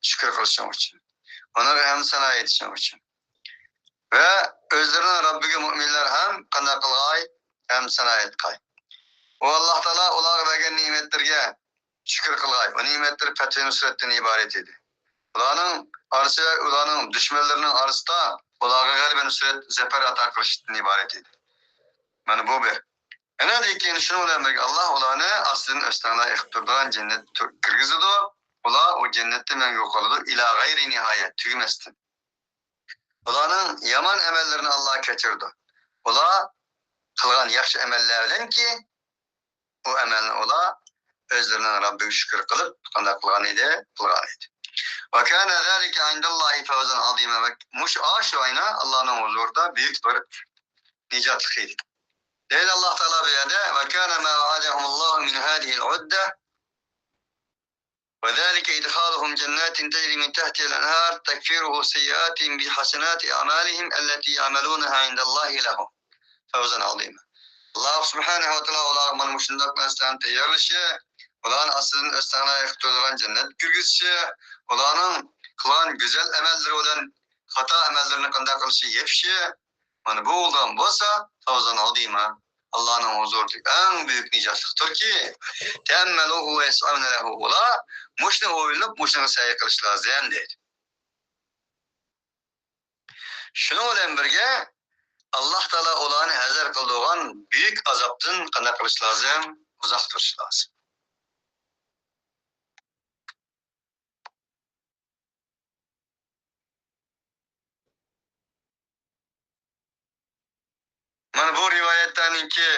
شۈكۈر قىلىشىڭ ئۈچۈن، ئۇنىڭغا ھەمدۇ سانا ئېيتىشىڭ ئۈچۈن. ۋە ئۆزلىرىنىڭ رەببىگە مۇئمىنلەر ھەم قانداق قىلغاي؟ ھەمدۇ سانا ئېيتقاي. ئۇ ئاللاھ تائالا ئۇلارغا بەرگەن نېمەتلىرىگە شۈكۈر قىلغاي. ئۇ نېمەتلىرى پەتھى نۇسرەتتىن ئىبارەت ئىدى. ئۇلارنىڭ ئارىسى، ئۇلارنىڭ دۈشمەنلىرىنىڭ ئارىسىدا ئۇلارغا غەلىبە، نۇسرەت، زەپەر ئاتا قىلىشتىن ئىبارەت ئىدى. مانا بۇ بىر. ئەنە لېكىن شۇنىڭ بىلەن بىرگە ئاللاھ ئۇلارنى ئاستىدىن ئۆستەڭلار ئېقىپ تۇرىدىغان جەننەتكە كىرگۈزىدۇ. ئۇلار ئۇ جەننەتتە مەڭگۈ قالىدۇ. إلى غير نهاية، تۈگىمەستىن. ئۇلارنىڭ يامان ئەمەللىرىنى ئاللاھ كەچۈرىدۇ. ئۇلار قىلغان ياخشى ئەمەللەر بىلەنكى، ئۇ ئەمەلنى ئۇلار ئۆزلىرىنىڭ رەببىگە شۈكۈر قىلىپ، قانداق قىلغان ئىدى؟ قىلغان ئىدى. وكان ذلك عند الله فوزا عظيما. مۇشۇ، ئاشۇ ئاينا ئاللاھنىڭ ھۇزۇرىدا بۈيۈك بىر نىجاتلىق ئىدى. دەيدۇ ئاللاھ تائالا بۇ يەردە، وكان ما وعدهم الله من هذه العدة وذلك إدخالهم جنات تجري من تحتها الأنهار تكفر سيئاتهم بحسنات أعمالهم التي يعملونها عند الله لهم فوزا عظيما. ئاللاھ سۇبھانەھۇ ۋە تائالا ئۇلارغا مانا مۇشۇنداق نەرسىلەرنى تەييارلىشى، ئۇلارنى ئاستىدىن ئۆستەڭلار ئېقىپ تۇرىدىغان جەننەتكە كىرگۈزۈشى، ئۇلارنىڭ قىلغان گۈزەل ئەمەللىرى بىلەن خاتا ئەمەللىرىنى قانداق قىلىشى يېپىشى، مانا بۇ بولىدىغان بولسا، فوزان ئازىما، ئاللانىڭ ھۇزۇرىدىكى ئەڭ بۈيۈك نىجاتلىقتۇركى، تەئەممەلۇھۇ ۋە يەسئەۋنە لەھۇ، ئۇلار مۇشۇنى ئويلىنىپ، مۇشۇنىڭغا سەي قىلىش لازىم دەيدۇ. شۇنىڭ بىلەن بىرگە، ئاللا تائالا ئۇلارنى ھەزەر قىلىدىغان بۈيۈك ئازابتىن قانداق قىلىش لازىم؟ ئۇزاق تۇرۇش لازىم. مانا بۇ رىۋايەتلەرنىڭكى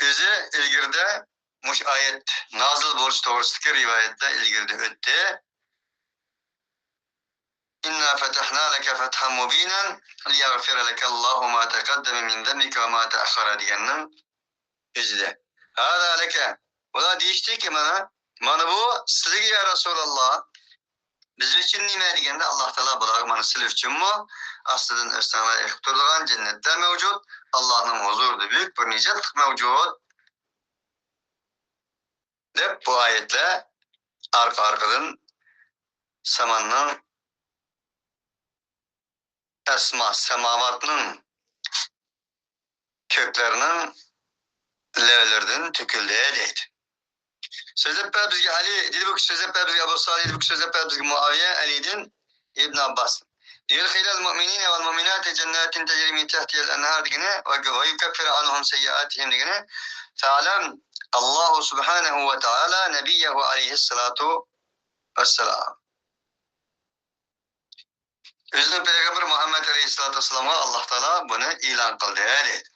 ئۆزى ئىلگىرىدە، مۇشۇ ئايەت نازىل بولۇش توغرىسىدىكى رىۋايەتلەر ئىلگىرىدە ئۆتتى. «إنا فتحنا لك فتحا مبينا ليغفر لك الله ما تقدم من ذنبك وما تأخر» دېگەننىڭ ئۆزىدە. «هذا لك». ئۇلار دېيىشتىكى، مانا، مانا بۇ سىلىگە، يا رەسۇلاللا. بىز ئۈچۈن نېمە دېگەندە، ئاللا تائالا بۇلارغا، مانا سىلى ئۈچۈنمۇ ئاستىدىن ئۆستەڭلەر ئېقىپ تۇرىدىغان جەننەتلەر مەۋجۇت، ئاللانىڭ ھۇزۇرىدا بۈيۈك بىر نىجاتلىق مەۋجۇت، دەپ بۇ ئايەتلەر ئارقا-ئارقىدىن ساماننىڭ ئەسما، ساماۋاتنىڭ، كۆكلەرنىڭ لەۋلىرىدىن تۆكۈلدى دەيدۇ. سۆزلەپ بەر بىزگە ئەلى، دېدى بۇ كىشى، سۆزلەپ بەر بىزگە ئەبۇ سالىھ، دېدى بۇ كىشى، سۆزلەپ بەر بىزگە مۇئاۋىيە، ئەلىدىن ئىبن ئابباس. ليدخل المؤمنين والمؤمنات جنات تجري من تحتها الأنهار دېگىنى، ويكفر عنهم سيئاتهم دېگىنى، فاعلم، الله سبحانه وتعالى نبيه عليه الصلاة والسلام. ئۆزىنىڭ پەيغەمبىرى مۇھەممەد ئەلەيھىسسالاتۇ ۋەسسالامغا ئاللا تائالا بۇنى ئېلان قىلدى، دەيدۇ.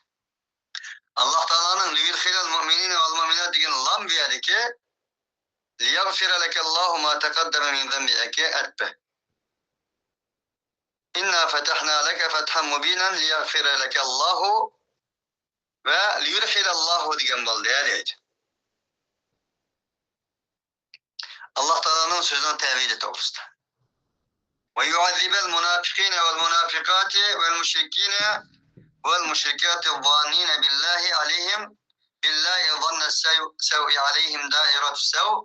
ئاللا تائالانىڭ «ليدخل المؤمنين والمؤمنات» دېگەن لام بۇ يەردىكى «ليغفر لك الله ما تقدم من ذنبك» ئەتپى. «إنا فتحنا لك فتحا مبينا ليغفر لك الله ۋە ليدخل الله» دېگەن بولدى، دەيدۇ. ئاللا تائالانىڭ سۆزىنىڭ تەۋىلى توغرىسىدا. ويعذب المنافقين والمنافقات والمشركين والمشركات الظانين بالله عليهم، بالله ظن السوء، سوء عليهم دائرة السوء.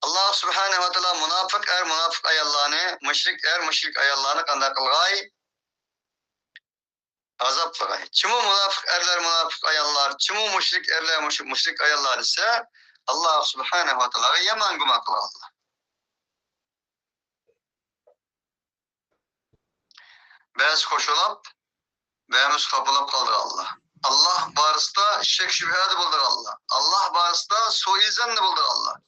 ئاللا سۇبھانەھۇ ۋە تائالا مۇناپىق ئەر، مۇناپىق ئاياللارنى، مۇشرىك ئەر، مۇشرىك ئاياللارنى قانداق قىلغاي؟ ئازابلىغاي. چىمۇ مۇناپىق ئەرلەر، مۇناپىق ئاياللار، چىمۇ مۇشرىك ئەرلەر، مۇش-، مۇشرىك ئاياللار دېسە، ئاللا سۇبھانەھۇ ۋە تائالاغا يامان گۇمان قىلغانلار. بەزى خۇشۇلاپ، بەزى خاپىلاپ قالىدىغانلار. ئاللا بارىسىدا شەك-شۈبھەدە بولىدىغانلار. ئاللا بارىسىدا سوئىزەندە بولىدىغانلار.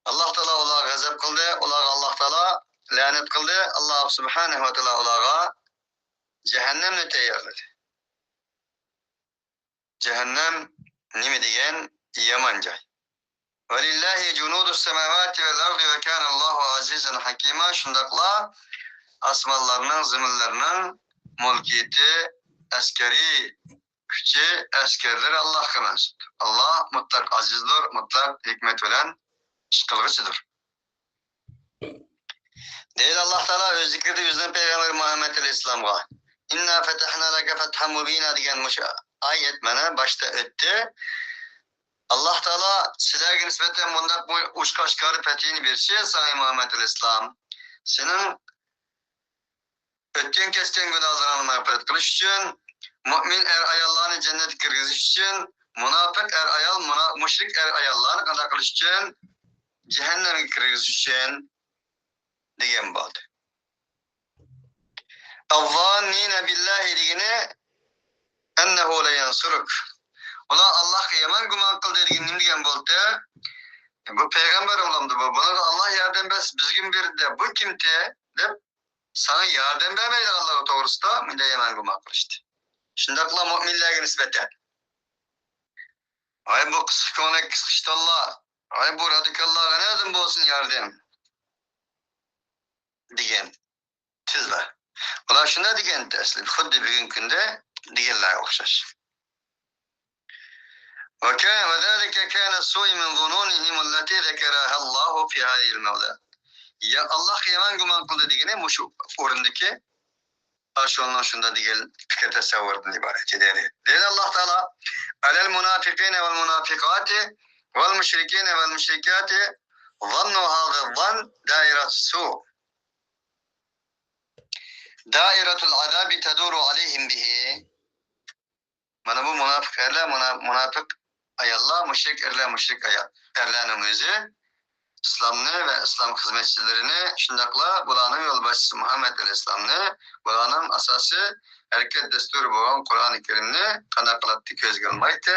ئاللا تائالا ئۇلارغا غەزەپ قىلدى، ئۇلارغا ئاللا تائالا لەنەت قىلدى. ئاللا سۇبھانەھۇ ۋە تائالا ئۇلارغا جەھەننەمنى تەييارلىدى. جەھەننەم نېمە دېگەن يامان جاي. ولله جنود السماوات والأرض وكان الله عزيزا حكيما. شۇنداقلا ئاسمانلارنىڭ، زېمىنلەرنىڭ مۈلكىيىتى، ئەسكەرىي كۈچى، ئەسكەرلىرى ئاللاھقا مەنسۇپ. ئاللاھ مۇتلەق ئازىزدۇر، مۇتلەق ھېكمەت بىلەن ئىش قىلغۇچىدۇر. دەيدۇ ئاللاھ تائالا ئۆز زىكرىدە ئۆزىنىڭ پەيغەمبىرى مۇھەممەد ئەلەيھىسسالامغا، «إنا فتحنا لك فتحا مبينا» دېگەن مۇشۇ ئايەت مانا باشتا ئۆتتى. ئاللاھ تائالا سىلەرگە نىسبەتەن مۇنداق بۇ ئوچۇق ئاشكارا پەتھىنى بېرىشى ساڭا، ئەي مۇھەممەد ئەلەيھىسسالام، سېنىڭ ئۆتكەن-كەچكەن گۇناھلىرىڭنى مەغپىرەت قىلىش ئۈچۈن، مۆمىن ئەر-ئاياللارنى جەننەتكە كىرگۈزۈش ئۈچۈن، مۇناپىق ئەر-ئايال، مۇنا-، مۇشرىك ئەر-ئاياللارنى قانداق قىلىش ئۈچۈن؟ جەھەننەمگە كىرگۈزۈش ئۈچۈن دېگەن بولدى. «الظانين بالله» دېگىنى «أنه لن ينصرك». ئۇلار ئاللاھقا يامان گۇمان قىلدى دېگىنى نېمە دېگەن بولدى؟ بۇ پەيغەمبەر بولامدۇ بۇ؟ بۇلارغا ئاللاھ ياردەم بەرسە بىزگىمۇ بېرىدۇ دەپ، بۇ كىمتى دەپ ساڭا ياردەم بەرمەيدىغانلار توغرىسىدا مۇنداق يامان گۇمان قىلىشتى. شۇنداقلا مۆمىنلەرگە نىسبەتەن، «ھاي بۇ قىسقا كۆڭلەك، قىسقا ئىشتانلار، ھاي بۇ رادىكاللارغا نەدىن بولسۇن ياردەم؟» دېگەن تېزلا. بۇلار شۇنداق دېگەنتى ئەسلى، خۇددى بۈگۈنكى كۈندە دېگەنلەرگە ئوخشاش. وكان، وذلك كان سوء من ظنونهم التي ذكرها الله في هذه الموضع. يا، ئاللاھقا يامان گۇمان قىلدى دېگىنى مۇشۇ ئورۇندىكى ئاشۇنىڭ شۇنداق دېگەن پىكىر تەسەۋۋۇردىن ئىبارەت ئىدى. دەيدۇ ئاللاھ تائالا، «على المنافقين والمنافقات والمشركين والمشركات ظن هذا الظن دائرة السوء». دائرة العذاب تدور عليهم به. مانا بۇ مۇناپىق ئەرلەر، مۇنا-، مۇناپىق ئاياللار، مۇشرىك ئەرلەر، مۇشرىك ئايال، ئەرلەرنىڭ ئۆزى ئىسلامنى ۋە ئىسلام خىزمەتچىلىرىنى، شۇنداقلا بۇلارنىڭ يولباشچىسى مۇھەممەد ئەلەيھىسسالامنى، بۇلارنىڭ ئاساسىي ھەرىكەت دەستۇرى بولغان قۇرئانى كەرىمنى قانداق قىلاتتى؟ كۆزگە ئىلمايتتى.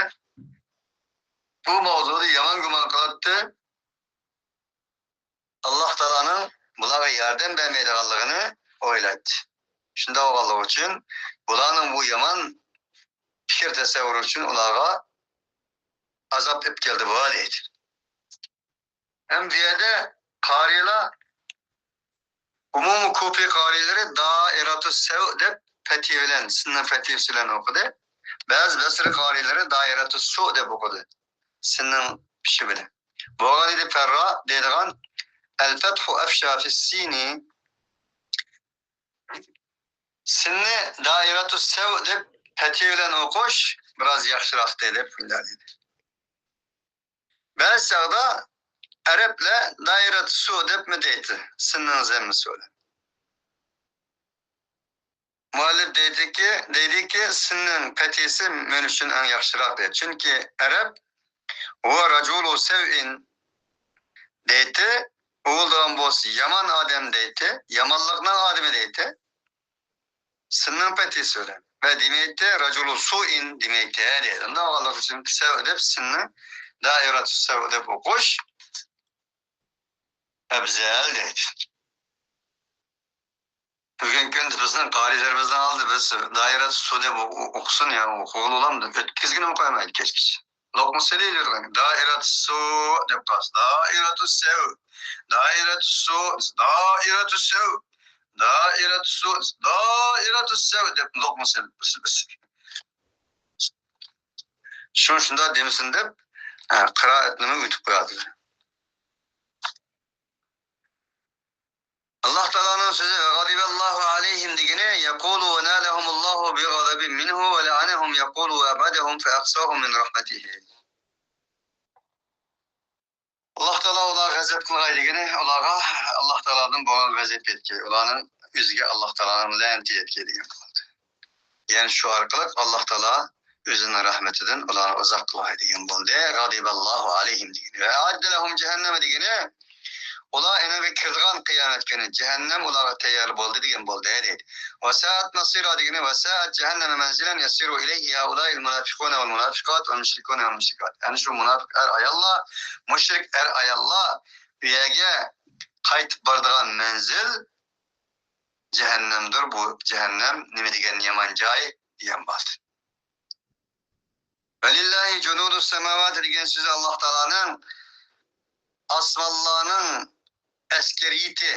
بۇ ماۋزۇدا يامان گۇمان قىلاتتى. ئاللاھ تائالانىڭ بۇلارغا ياردەم بەرمەيدىغانلىقىنى ئويلايتتى. شۇنداق بولغانلىقى ئۈچۈن بۇلارنىڭ بۇ يامان پىكىر تەسەۋۋۇرى ئۈچۈن ئۇلارغا ئازاب ئېلىپ كەلدى بۇ دەيدۇ. ھەم بۇ يەردە قارىيلار، ئومۇمىي كۇفى قارىيلىرى دائىرەتۇ سەۋ دەپ پەتھى بىلەن، سىننىڭ پەتھىسى بىلەن ئوقۇدى. بەزى بەسرە قارىيلىرى دائىرەتۇ سۇ دەپ ئوقۇدى، سىننىڭ پېشى بىلەن. بولغان ئىدى پەررا دەيدىغان، ئەل-فەتھۇ ئەفشا فىس-سىنى، سىننى دائىرەتۇ سەۋ دەپ پەتھى بىلەن ئوقۇش بىراز ياخشىراقتى دەپ كۈنلەر دېدى. بەزى چاغدا ئەرەبلەر دائىرەتۇ سۇ دەپمۇ دەيتتى، سىننىڭ زەممىسى بىلەن. مۇئەللىپ دەيدىكى، دەيدىكى، سىننىڭ پەتھىسى مەن ئۈچۈن ئەڭ ياخشىراق دەيدۇ. چۈنكى ئەرەب، ھۇۋە رەجۇلۇ سەۋئىن دەيتتى، ئۇ بولىدىغان بولسا يامان ئادەم دەيتتى، يامانلىقنىڭ ئادىمى دەيتتى. سىننىڭ پەتھىسى بىلەن. ۋە دېمەيتتى، رەجۇلۇ سۇئىن دېمەيتتى، دەيدۇ. ئۇنداق بولغانلىقى ئۈچۈن سەۋ دەپ سىننى دائىرەتۇ سەۋ دەپ ئوقۇش ئەۋزەل دەيدۇ. بۈگۈنكى كۈندە بىزنىڭ قارىيلىرىمىزنىڭ ئالدىدا بىز دائىرەتۇ سۇ دەپ ئو-، ئو-، ئوقۇسۇن يا، ئوقۇغىلى بولامدۇ؟ ئۆتكۈزگىنىمۇ قويمايدۇ كەچكىچە. لوقما سېلىۋېرىدۇ. دائىرەتۇ سۇ دەپ قالسا، دائىرەتۇ سەۋ، دائىرەتۇ سۇ، دائىرەتۇ سەۋ، دائىرەتۇ سۇ، دائىرەتۇ سەۋ دەپ لوقما سېلىپ، شۇ شۇنداق دېمىسۇن دەپ، ھە، قىرائەتنىمۇ ئۆتۈپ قوياتىدۇ. ئاللاھ تائالانىڭ سۆزى، غەزىبەللاھۇ ئەلەيھىم دېگىنى، يەقۇلۇ ۋە نالەھۇمۇللاھۇ بىغەزەبىن مىنھۇ ۋە لەئەنەھۇم يەقۇلۇ ۋە ئەبئەدەھۇم فە ئەقساھۇم مىن رەھمەتىھى. ئاللاھ تائالا ئۇلارغا غەزەپ قىلغاي دېگىنى، ئۇلارغا ئاللاھ تائالادىن بولغان غەزەپ يەتكەي، ئۇلارنىڭ ئۆزىگە ئاللاھ تائالانىڭ لەنىتى يەتكەي دېگەن بولدى. يەنى شۇ ئارقىلىق ئاللاھ تائالا ئۆزىنىڭ رەھمىتىدىن ئۇلارنى ئۇزاق قىلغاي دېگەن بولدى. غەزىبەللاھۇ ئەلەيھىم دېگىنى. ۋە ئەئەددە لەھۇم جەھەننەمە دېگىنى، ئۇلار ئېنىقى كىرىدىغان قىيامەت كۈنى جەھەننەم ئۇلارغا تەييار بولدى دېگەن بولدى، دەيدۇ. ۋە سائەت مەسىرا دېگىنى، ۋە سائەت جەھەننەمە مەنزىلەن يەسىرۇ ئىلەيھى ھەئۇلائىل مۇنافىقۇنە ۋەل مۇنافىقات ۋەل مۇشرىكۇنە ۋەل مۇشرىكات. ئەنە شۇ مۇناپىق ئەر ئاياللار، مۇشرىك ئەر ئاياللار ئۇ يەرگە قايتىپ بارىدىغان مەنزىل جەھەننەمدۇر. بۇ جەھەننەم نېمە دېگەن يامان جاي دېگەن بولدى. ۋەلىللاھى جۇنۇدۇس سەماۋاتى دېگەن سۆزى ئاللاھ تائالانىڭ ئاسمانلارنىڭ ئەسكەرىيىتى،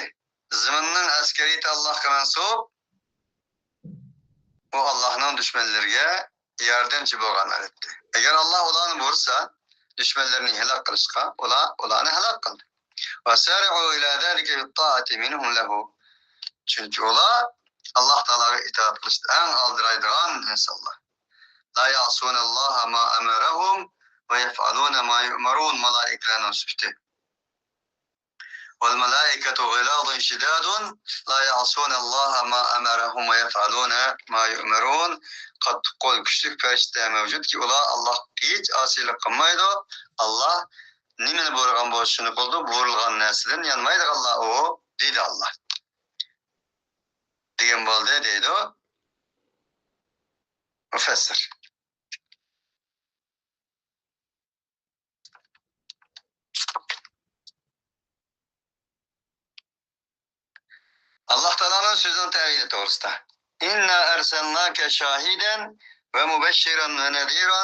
زېمىننىڭ ئەسكەرىيىتى ئاللاھقا مەنسۇپ. ئۇ ئاللاھنىڭ دۈشمەنلىرىگە ياردەمچى بولغان ھالەتتە. ئەگەر ئاللاھ ئۇلارنى بۇيرۇسا، دۈشمەنلىرىنى ھالاك قىلىشقا، ئۇلار، ئۇلارنى ھالاك قىلدى. ۋەسارىئۇ ئىلا زالىكە بىتتائەتى مىنھۇم لەھۇ. چۈنكى ئۇلار ئاللاھ تائالاغا ئىتائەت قىلىشتا ئەڭ ئالدىرايدىغان ئىنسانلار. لا يعصون الله ما أمرهم ويفعلون ما يؤمرون، مالائىكىلەرنىڭ سۈپىتى. والملائكة غلاظ شداد لا يعصون الله ما أمرهم ويفعلون ما يؤمرون. قاتتىق قول، كۈچلۈك پەرىشتىلەر مەۋجۇتكى، ئۇلار ئاللاھقا ھېچ ئاسىيلىق قىلمايدۇ. ئاللاھ نېمىنى بۇيرۇغان بولسا شۇنى قىلىدۇ، بۇيرۇلغان نەرسىدىن يانمايدىغانلار ئۇ، دېدى ئاللاھ. دېگەن بولدى دەيدۇ مۇفەسسىر. ئاللاھ تائالانىڭ سۆزىنىڭ تەۋىلى توغرىسىدا. إنا أرسلناك شاهدا ومبشرا ونذيرا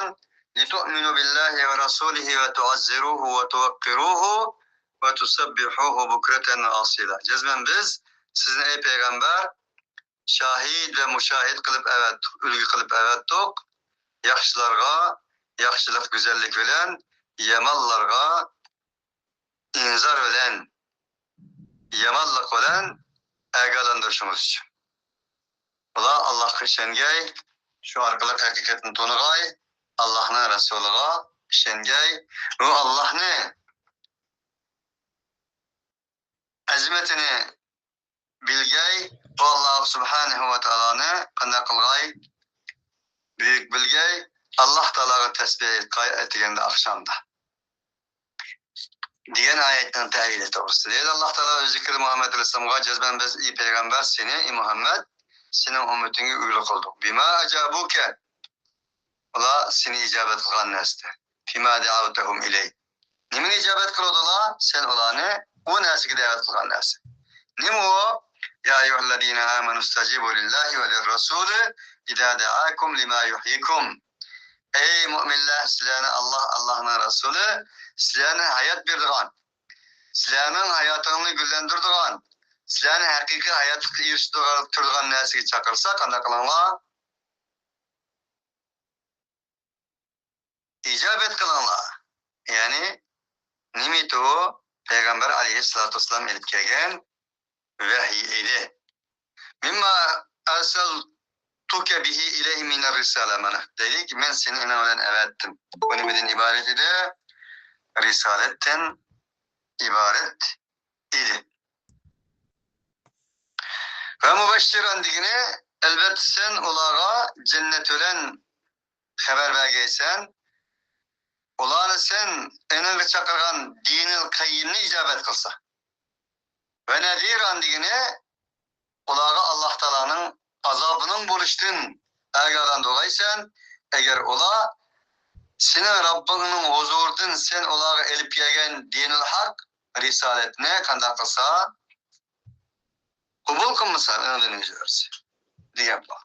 لتؤمنوا بالله ورسوله وتعزروه وتوقروه وتسبحوه بكرة وأصيلا. جەزمەن بىز سىزنى، ئەي پەيغەمبەر، شاھىت ۋە مۇشاھىد قىلىپ ئەۋەتتۇق، ئۈلگە قىلىپ ئەۋەتتۇق. ياخشىلارغا ياخشىلىق، گۈزەللىك بىلەن، يامانلارغا ئىنزار بىلەن، يامانلىق بىلەن ئاگاھلاندۇرۇشىڭىز ئۈچۈن. ئۇلار ئاللاھقا ئىشەنگەي، شۇ ئارقىلىق ھەقىقەتنى تونۇغاي، ئاللاھنىڭ رەسۇلىغا ئىشەنگەي، ئۇ ئاللاھنى ئەزىمىتىنى بىلگەي، بۇ ئاللاھ سۇبھانەھۇ ۋە تائالانى قانداق قىلغاي؟ بۈيۈك بىلگەي، ئاللاھ تائالاغا تەسبىھ ئېيتقاي ئەتىگەندە، ئاخشامدا. دېگەن ئايەتنىڭ تەئۋىلى توغرىسىدا. دەيدۇ ئاللاھ تائالا ئۆز زىكرىدە مۇھەممەد ئەلەيھىسسالامغا، جەزمەن بىز، ئى پەيغەمبەر، سېنى، ئى مۇھەممەد، سېنىڭ ئۈممىتىڭگە ئۈلگە قىلدۇق. بىما ئەجابۇكە. ئۇلار سېنى ئىجابەت قىلغان نەرسىدە. فىما دەئەۋتەھۇم ئىلەيھ. نېمىنى ئىجابەت قىلىۋاتىدۇ ئۇلار؟ سەن ئۇلارنى ئۇ نەرسىگە دەۋەت قىلغان نەرسە. نېمە ئۇ؟ يا ئەييۇھەللەزىنە ئامەنۇ ئىستەجىبۇ لىللاھى ۋە لىررەسۇلى ئىزا دەئاكۇم لىما يۇھيىكۇم. ئەي مۆمىنلەر، سىلەرنى ئاللاھ، ئاللاھنىڭ رەسۇلى سىلەرنى ھايات بېرىدىغان، سىلەرنىڭ ھاياتىڭلارنى گۈللەندۈرىدىغان، سىلەرنى ھەقىقىي ھاياتلىققا ئېرىشتۈرىدىغان نەرسىگە چاقىرسا، قانداق قىلىڭلار؟ ئىجابەت قىلىڭلار. يەنى نېمىتۇ؟ پەيغەمبەر ئەلەيھىسسالاتۇ ۋەسسالام ئېلىپ كەلگەن ۋەھىي ئىدى. مىمما ئەرسەلتۇكە بىھى ئىلەيھىم مىنەر رىسالە، مانا، دەيلىكى، مەن سېنى ئېنىڭ بىلەن ئەۋەتتىم. بۇ نېمىدىن ئىبارەت ئىدى؟ رىسالەتتىن ئىبارەت ئىدى. ۋە مۇبەششىرەن دېگىنى، ئەلۋەتتە سەن ئۇلارغا جەننەت بىلەن خەۋەر بەرگەيسەن، ئۇلارنى سەن ئېنىڭغا چاقىرغان دىنىل قەييىمنى ئىجابەت قىلسا. ۋە نەزىرەن دېگىنى، ئۇلارغا ئاللاھ تائالانىڭ ئازابىنىڭ بولۇشىدىن ئاگاھلاندۇرغايسەن، ئەگەر ئۇلار سېنىڭ رەببىڭنىڭ ھۇزۇرىدىن سەن ئۇلارغا ئېلىپ كەلگەن دىنىل ھەق، رىسالەتنى قانداق قىلسا، قوبۇل قىلمىسا، ئېنىڭدىن يۈز ئۆرسە دېگەن بار.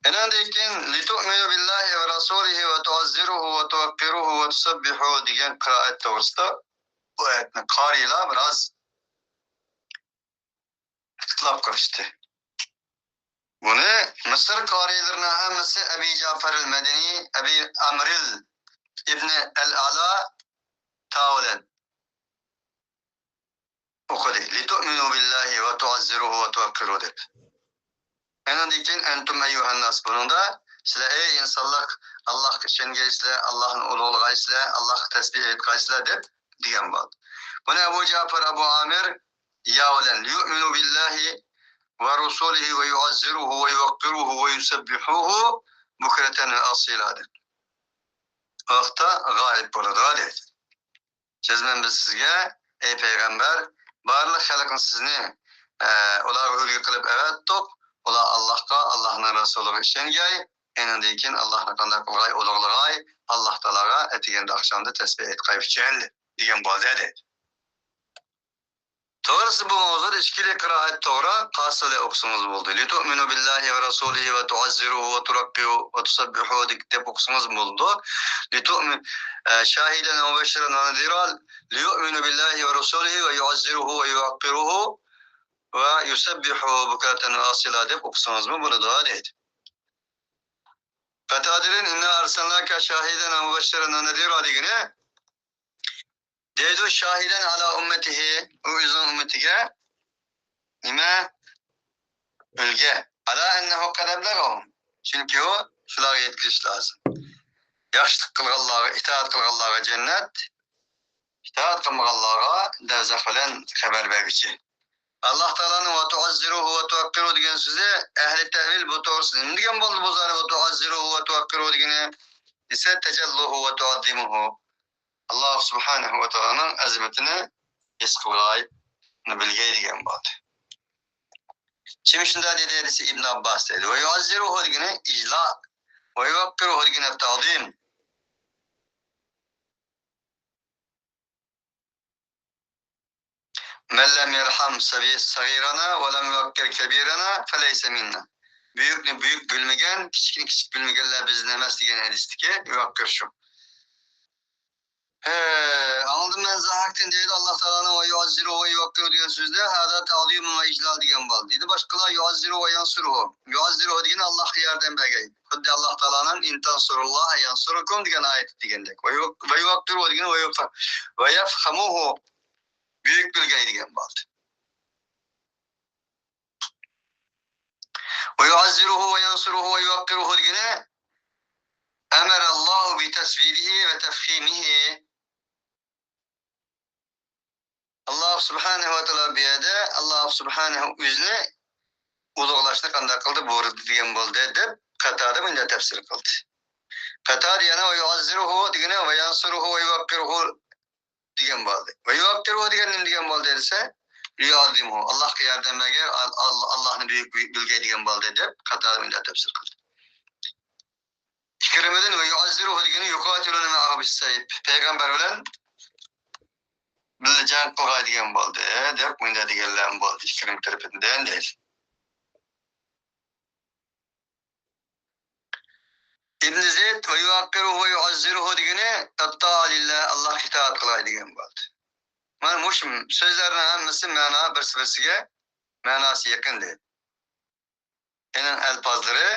ئېنىڭدىن كېيىن، لىتۇئمىنۇ بىللاھى ۋە رەسۇلىھى ۋە تۇئەززىرۇھۇ ۋە تۇۋەققىرۇھۇ ۋە تۇسەببىھۇ دېگەن قىرائەت توغرىسىدا بۇ ئايەتنى قارىيلار بىراز ئىختىلاپ قىلىشتى. بۇنى مىسىر قارىيلىرىنىڭ ھەممىسى ئەبى جەئپەرىل مەدىنى، ئەبى ئامرىل ئىبنى ئەل ئالا تاۋۇلەن ئوقۇدى. لىتۇئمىنۇ بىللاھى ۋە تۇئەززىرۇھۇ ۋە تۇۋەققىرۇ دەپ. ئېنىڭدىن كېيىن، ئەنتۇم ئەييۇھەنناس، بۇنىڭدا سىلەر، ئەي ئىنسانلار، ئاللاھقا ئىشەنگەيسىلەر، ئاللاھنى ئۇلۇغلىغايسىلەر، ئاللاھقا تەسبىھ ئېيتقايسىلەر دەپ دېگەن بولدى. بۇنى ئەبۇ جەئپەر ئەبۇ ئامىر يا بىلەن، لىيۇئمىنۇ بىللاھى ۋە رۇسۇلىھى ۋە يۇئەززىرۇھۇ ۋە يۇۋەققىرۇھۇ ۋە يۇسەببىھۇھۇ بۇكرەتەن ۋە ئاسىلا دەپ. ۋاقىتتا غايىب بولىدۇ دەيدۇ. جەزمەن بىز سىزگە، ئەي پەيغەمبەر، بارلىق خەلقنى سىزنى، ئە، ئۇلارغا ئۈلگە قىلىپ ئەۋەتتۇق. ئۇلار ئاللاھقا، ئاللاھنىڭ رەسۇلىغا ئىشەنگەي، ئېنىڭدىن كېيىن ئاللاھنى قانداق قىلغاي، ئۇلۇغلىغاي، ئاللاھ تائالاغا ئەتىگەندە، ئاخشامدا تەسبىھ ئېيتقاي ئۈچۈن دېگەن بولدى دەيدۇ. توغرىسى بۇ ماۋزۇدا ئىككىلى قىرائەت توغرا، قايسىلى ئوقۇسىڭىز بولدى. لىتۇئمىنۇ بىللاھى ۋە رەسۇلىھى ۋە تۇئەززىرۇھۇ ۋە تۇرەققىھۇ ۋە تۇسەببىھۇ دەپ ئوقۇسىڭىز بولىدۇ. لىتۇئمىن، ئە، شاھىدەن ۋە مۇبەششىرەن ۋە نەزىرا، لىيۇئمىنۇ بىللاھى ۋە رەسۇلىھى ۋە يۇئەززىرۇھۇ ۋە يۇۋەققىرۇھۇ ۋە يۇسەببىھۇ بۇكرەتەن ۋە ئاسىلا دەپ ئوقۇسىڭىزمۇ بولىدۇ دەيدۇ. قاتادىدىن، ئىننا ئەرسەلناكە شاھىدەن ۋە مۇبەششىرەن ۋە نەزىرا دېگىنى، دەيدۇ، شاھىدەن ئالا ئۈممەتىھى، ئۇ ئۆزىنىڭ ئۈممىتىگە نېمە؟ ئۈلگە. ئالا ئەننەھۇ قەد ئەبلەغەھۇم. چۈنكى ئۇ شۇلارغا يەتكۈزۈش لازىم. ياخشىلىق قىلغانلارغا، ئىتائەت قىلغانلارغا جەننەت، ئىتائەت قىلمىغانلارغا دەۋزەخ بىلەن خەۋەر بەرگۈچى. ئاللاھ تائالانىڭ ۋە تۇئەززىرۇھۇ ۋە تۇۋەققىرۇ دېگەن سۆزى، ئەھلى تەئۋىل بۇ توغرىسىدا نېمە دېگەن بولدى بۇ زادى؟ ۋە تۇئەززىرۇھۇ ۋە تۇۋەققىرۇ دېگىنى دېسە، تەجەللۇھۇ ۋە تۇئەززىمۇھۇ. ئاللاھ سۇبھانەھۇ ۋە تائالانىڭ ئەزىمىتىنى ھېس قىلغاي، ئۇنى بىلگەي دېگەن بولدى. كىم شۇنداق دېدى دېسە، ئىبن ئابباس دېدى. ۋە يۇئەززىرۇھۇ دېگىنى ئىجلال، ۋە يۇۋەققىرۇھۇ دېگىنى تەئزىم. مەن لەم يەرھەم سەغىرەنا ۋە لەم يۇۋەققىر كەبىرەنا فەلەيسە مىننا. بۈيۈكنى بۈيۈك بىلمىگەن، كىچىكنى كىچىك بىلمىگەنلەر بىزدىن ئەمەس دېگەن ھەدىستىكى يۇۋەققىر شۇ. ھە، ئاڭلىدىم مەن زاھاكتىن دەيدۇ، ئاللاھ تائالانىڭ ۋە يۇئەززىرۇھۇ ۋە يۇۋەققىرۇ دېگەن سۆزىدە، ھازا تەئزىم ۋە ئىجلال دېگەن بار. دېدى باشقىلار، يۇئەززىرۇھۇ ۋە يەنسۇرۇھۇ. يۇئەززىرۇھۇ دېگىنى ئاللاھقا ياردەم بەرگەي. خۇددى ئاللاھ تائالانىڭ ئىن تەنسۇرۇللاھە يەنسۇركۇم دېگەن ئايىتى دېگەندەك. ۋە يۇ-، ۋە يۇۋەققىرۇھۇ دېگىنى ۋە يۇفە-، ۋە يەفخەمۇھۇ. بۈيۈك بىلگەي دېگەن بار. ۋە يۇئەززىرۇھۇ ۋە يەنسۇرۇھۇ ۋە يۇۋەققىرۇھۇ دېگىنى ئەمەرەللاھۇ بىتەسۋىرىھى ۋە تەفخىمىھى. ئاللاھ سۇبھانەھۇ ۋە تائالا بۇ يەردە ئاللاھ سۇبھانەھۇ ئۆزىنى ئۇلۇغلاشنى قانداق قىلدى؟ بۇيرۇدى دېگەن بولدى، دەپ قاتادە مۇنداق تەپسىر قىلدى. قاتادە يەنە ۋە يۇئەززىرۇھۇ دېگىنى ۋە يەنسۇرۇھۇ ۋە يۇۋەققىرۇھۇ دېگەن بولدى. ۋە يۇۋەققىرۇھۇ دېگەن نېمە دېگەن بولدى دېسە، لىيۇئەززىمۇھۇ، ئاللاھقا ياردەم بەرگەن، ئال-، ئال-، ئاللاھنى بۈيۈك بىلگەن دېگەن بولدى، دەپ قاتادە مۇنداق تەپسىر قىلدى. ئىكرىمىدىن ۋە يۇئەززىرۇھۇ دېگىنى يۇقاتىلۇنە مەئەھۇ بىسسەيف، پەيغەمبەر بىلەن بىللە جەڭ قىلغاي دېگەن بولدى، دەپ مۇنداق دېگەنلەرمۇ بولدى ئىكرىمە تەرىپىدىن دەيدۇ. ئىبن زەيد ۋە يۇۋەققىرۇھۇ ۋە يۇئەززىرۇھۇ دېگىنى ئەتتائە لىللا، ئاللاھقا ئىتائەت قىلاي دېگەن بولدى. مانا مۇشۇ سۆزلەرنىڭ ھەممىسى مەنا بىرسى-بىرسىگە مەناسى يېقىن دەيدۇ. ئېنىڭ ئەلپازلىرى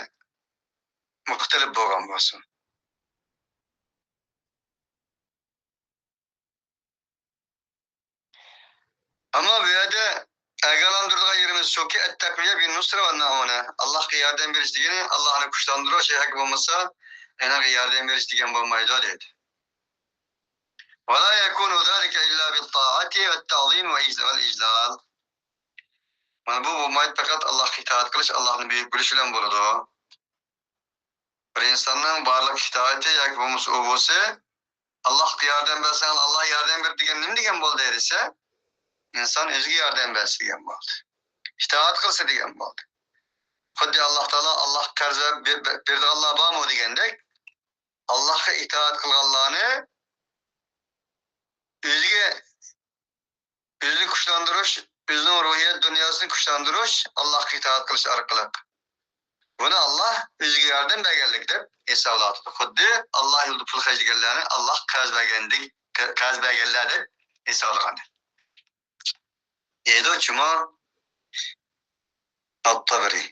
مۇختەلىپ بولغان بولسۇن. ئەمما بۇ يەردە ئاگاھلاندۇرىدىغان يېرىمىز شۇكى، ئەتتەقۋىيە بىن نۇسرە ۋە نەئۇنە. ئاللاھقا ياردەم بېرىش دېگىنى ئاللاھنى كۈچلەندۈرۈش ياكى بولمىسا ئېنىڭغا ياردەم بېرىش دېگەن بولمايدۇ دەيدۇ. ۋە لا يەكۇنۇ زالىكە ئىللا بىت تائەتى ۋەت تەئزىم ۋە ئىجلال. مانا بۇ بولمايدۇ، پەقەت ئاللاھقا ئىتائەت قىلىش، ئاللاھنى بۈيۈك بىلىش بىلەن بولىدۇ. بىر ئىنساننىڭ بارلىق ئىتائىتى ياكى بولمىسا ئوبۇسى، ئاللاھقا ياردەم بەرسەڭ، ئاللاھ ياردەم بېرىدۇ دېگەن نېمە دېگەن بولدى دېسە، ئىنسان ئۆزىگە ياردەم بەرسە دېگەن بولدى. ئىتائەت قىلسا دېگەن بولدى. خۇددى ئاللاھ تائالا، ئاللاھقا قەرز بە-، بە-، بە-، بېرىدىغانلار بارمۇ دېگەندەك، ئاللاھقا ئىتائەت قىلغانلارنى ئۆزىگە، ئۆزىنى كۈچلەندۈرۈش، ئۆزىنىڭ روھىيەت دۇنياسىنى كۈچلەندۈرۈش، ئاللاھقا ئىتائەت قىلىش ئارقىلىق. بۇنى ئاللاھ ئۆزىگە ياردەم بەرگەنلىك دەپ ھېسابلاۋاتىدۇ. خۇددى ئاللاھ يولىدا پۇل خەجلىگەنلەرنى ئاللاھقا قەرز بەرگەندەك، قەرز بەرگەنلەر دەپ ھېسابلىغان. دەيدۇ جۇمۇ ئەت-تەبەرى.